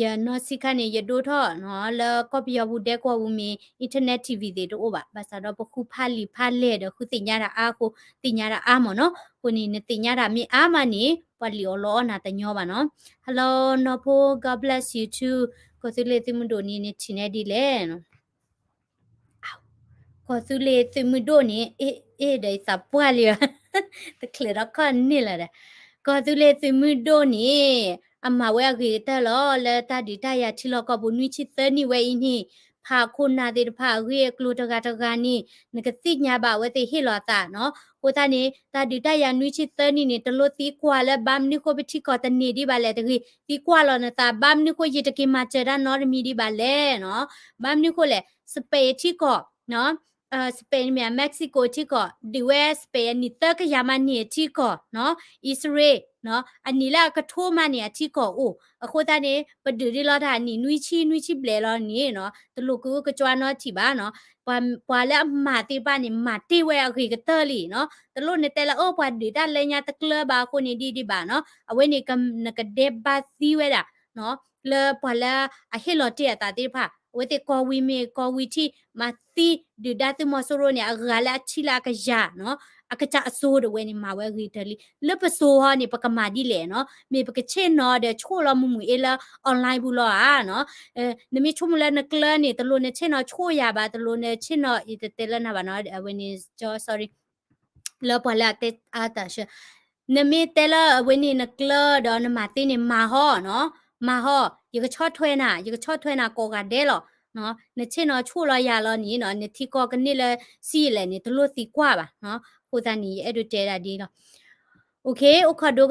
ယနီၢ်ဆံးခါန့ၣ် ယဒိၣ်ထီၣ်နီၤ, လၢကီၢ်ပယီၤပူၤဒဲကဝီၤပူၤမ့ၢ် internet TV သ့ၣ်တအိၣ်ဘၣ်. ဘၣ်ဆၣ်ဒီးပဃုဖးလံာ်ဖးလဲၢ်ဒီး ဃုသ့ၣ်ညါတၢ်အါအဃိ သ့ၣ်ညါတၢ်အါမ့ၢ်နီၤ. အဃိန့ၣ် နသ့ၣ်ညါတၢ်မ့ၢ်အါမးန့ၣ် ပှၤလံၣ်အီၣ်လီအီနၤတညီဘၣ်နီၤ. Hello နီၢ်ဖိ God bless you too. ကီၢ်သူလ့ၤသုးမုၢ်ဒိၣ်န့ၣ် နထံၣ်န့ၢ်ဒ်လဲၣ် ကီၢ်သူလ့ၤသုးမုၢ်ဒိၣ်န့ၣ် အ့ၣ် ဒီးယသးပှၢ်လံဘၣ်, တချုးထီၣ်ခီၣ်န့ၣ်လီၤဒီး, ကီၢ်သူလ့ၤသုးမုၢ်ဒိၣ်န့ၣ် အမၤဝဲအဂ့ၤကတၢၢ်လီၤ လၢတၢ်ဒုးတၢ်ယၤထံလီၢ်ကီၢ်ပူၤ နွံဆံသၢနံၣ်ဝဲအံၤန့ၣ်, ဖးခိၣ်နၢ်သ့ၣ်တဖၣ်အဂ့ၢ်အကျိၤတဂၤတဂၤန့ၣ် နကသ့ၣ်ညါဘၣ်အဝဲသ့ၣ်ဟ့ၣ်လီၤအသးနီၤ. အဃိသတးန့ၣ် တၢ်ဒုးတၢ်ယၤနွံဆံသၢနံၣ်န့ၣ် တလိၣ်သံကွၢ်လၢဘၣ်မနုၤဃိပထံကီၢ်တန့ၢ်ဒံးဘၣ်လဲၣ်တဂ့ၤ, သံကွၢ်လီၤနသး ဘၣ်မနုၤဃိယတက့ၤမၤစၢၤတၢ်နီတမံၤဒံးဘၣ်လဲၣ်နီၤ. ဘၣ်မနုၤဃိလဲၣ် Spain ထံကီၢ် Spain မ့ၢ် Mexico ထံကီၢ် ဒုးဝဲ Spain အနံၣ်သၢကယၤမးန့ၢ်အထံကီၢ်နီၤ, အံၣ်စရ့လး အနံၣ်လၢအကထိမးန့ၢ်အထံကီၢ်အိၣ်, အဃိသတးန့ၣ် ပဒုးဒံးလီၤတၢ်အနံၣ်နွံဆံ နွံဆံဘျဲၣ်လီၤန့ၣ်နီၤ, တလိၣ်ကအုကကွၢ်နီတထံၣ်ဘၣ်နီၤ. ပှၤလၢအမၤသ့ၣ်တဖၣ်န့ၣ် မၤတ့ၢ်ဝဲအဂ့ၤကတၢၢ်လံနီၤ. တလိၣ်နတဲလၢ အိၣ် ပှၤဒုးတၢ်လၢညါတကျၢၤဘၣ်အဃိန့ၣ်ဒ်ဒံးဘၣ်နီၤ. အဝဲန့ၣ် နကဒဲးဘးသံဝဲဒၣ် လၢပှၤလၢအဟ့ၣ်လီၤတ့ၢ်အသးသ့ၣ်တဖၣ် အဝဲသ့ၣ်ကီၢ်ဝံၤမ့ၢ်ကီၢ်ဝံၤထံး မၤသံဒုၣ်ဒါသုးမီၤစိရိၤန့ၣ် အဂၤလၢအဆံးလၢအကယၤနီၤ, အကစၢ်အစိၤဒၣ်ဝဲန့ၣ် မၤဝဲအဂ့ၤကတၢၢ်လံ. လၢပစိၤဟီန့ၣ် ပကမၤဒ်လဲၣ်နီၤ, မ့ၢ်ပကဆ့ၣ်နီၤဒီးဆိၣ်လီၤမုၢ်မုၢ်အ့လၢ online ပူၤလီၤဧါနီၤ. နမ့ၢ်ဆိကမိၣ်လၢနကျၢၤန့ၣ် တလိၣ်နဆ့ၣ်နီၤဆိၣ်ယၤဘၣ်, တလိၣ်နဆ့ၣ်နီၤ ယတတဲလၢနၤဘၣ်နီၤ, အဝဲန့ၣ် sorry လၢပှၤလၢအတဲအါတၢ်ဆှၢ, နမ့ၢ်တဲလၢအဝဲန့ၣ်နကျၢၤဒီးနမၤသ့န့ၣ် မၤဟီနီၤ, မၤဟီ, ယကဆီၣ်ထွဲနၤ, ယကဆီၣ်ထွဲနၤကိးဂၤဒဲးလီၤ. နဆ့ၣ်နီၤဆိၣ်လီၤယၤလီၤန့ၣ်နီၤ, နထံကီၢ်ကန့ၢ်လၢဆံးယံာ်လဲၣ်န့ၣ် တလိၣ်သံကွၢ်ဘၣ်နီၤ. အဃိသတးန့ၣ် ယအဲၣ်ဒိးတဲဒၣ်ဒ်လီၤ. OK, အိၣ်ခိးဒိကနၣ်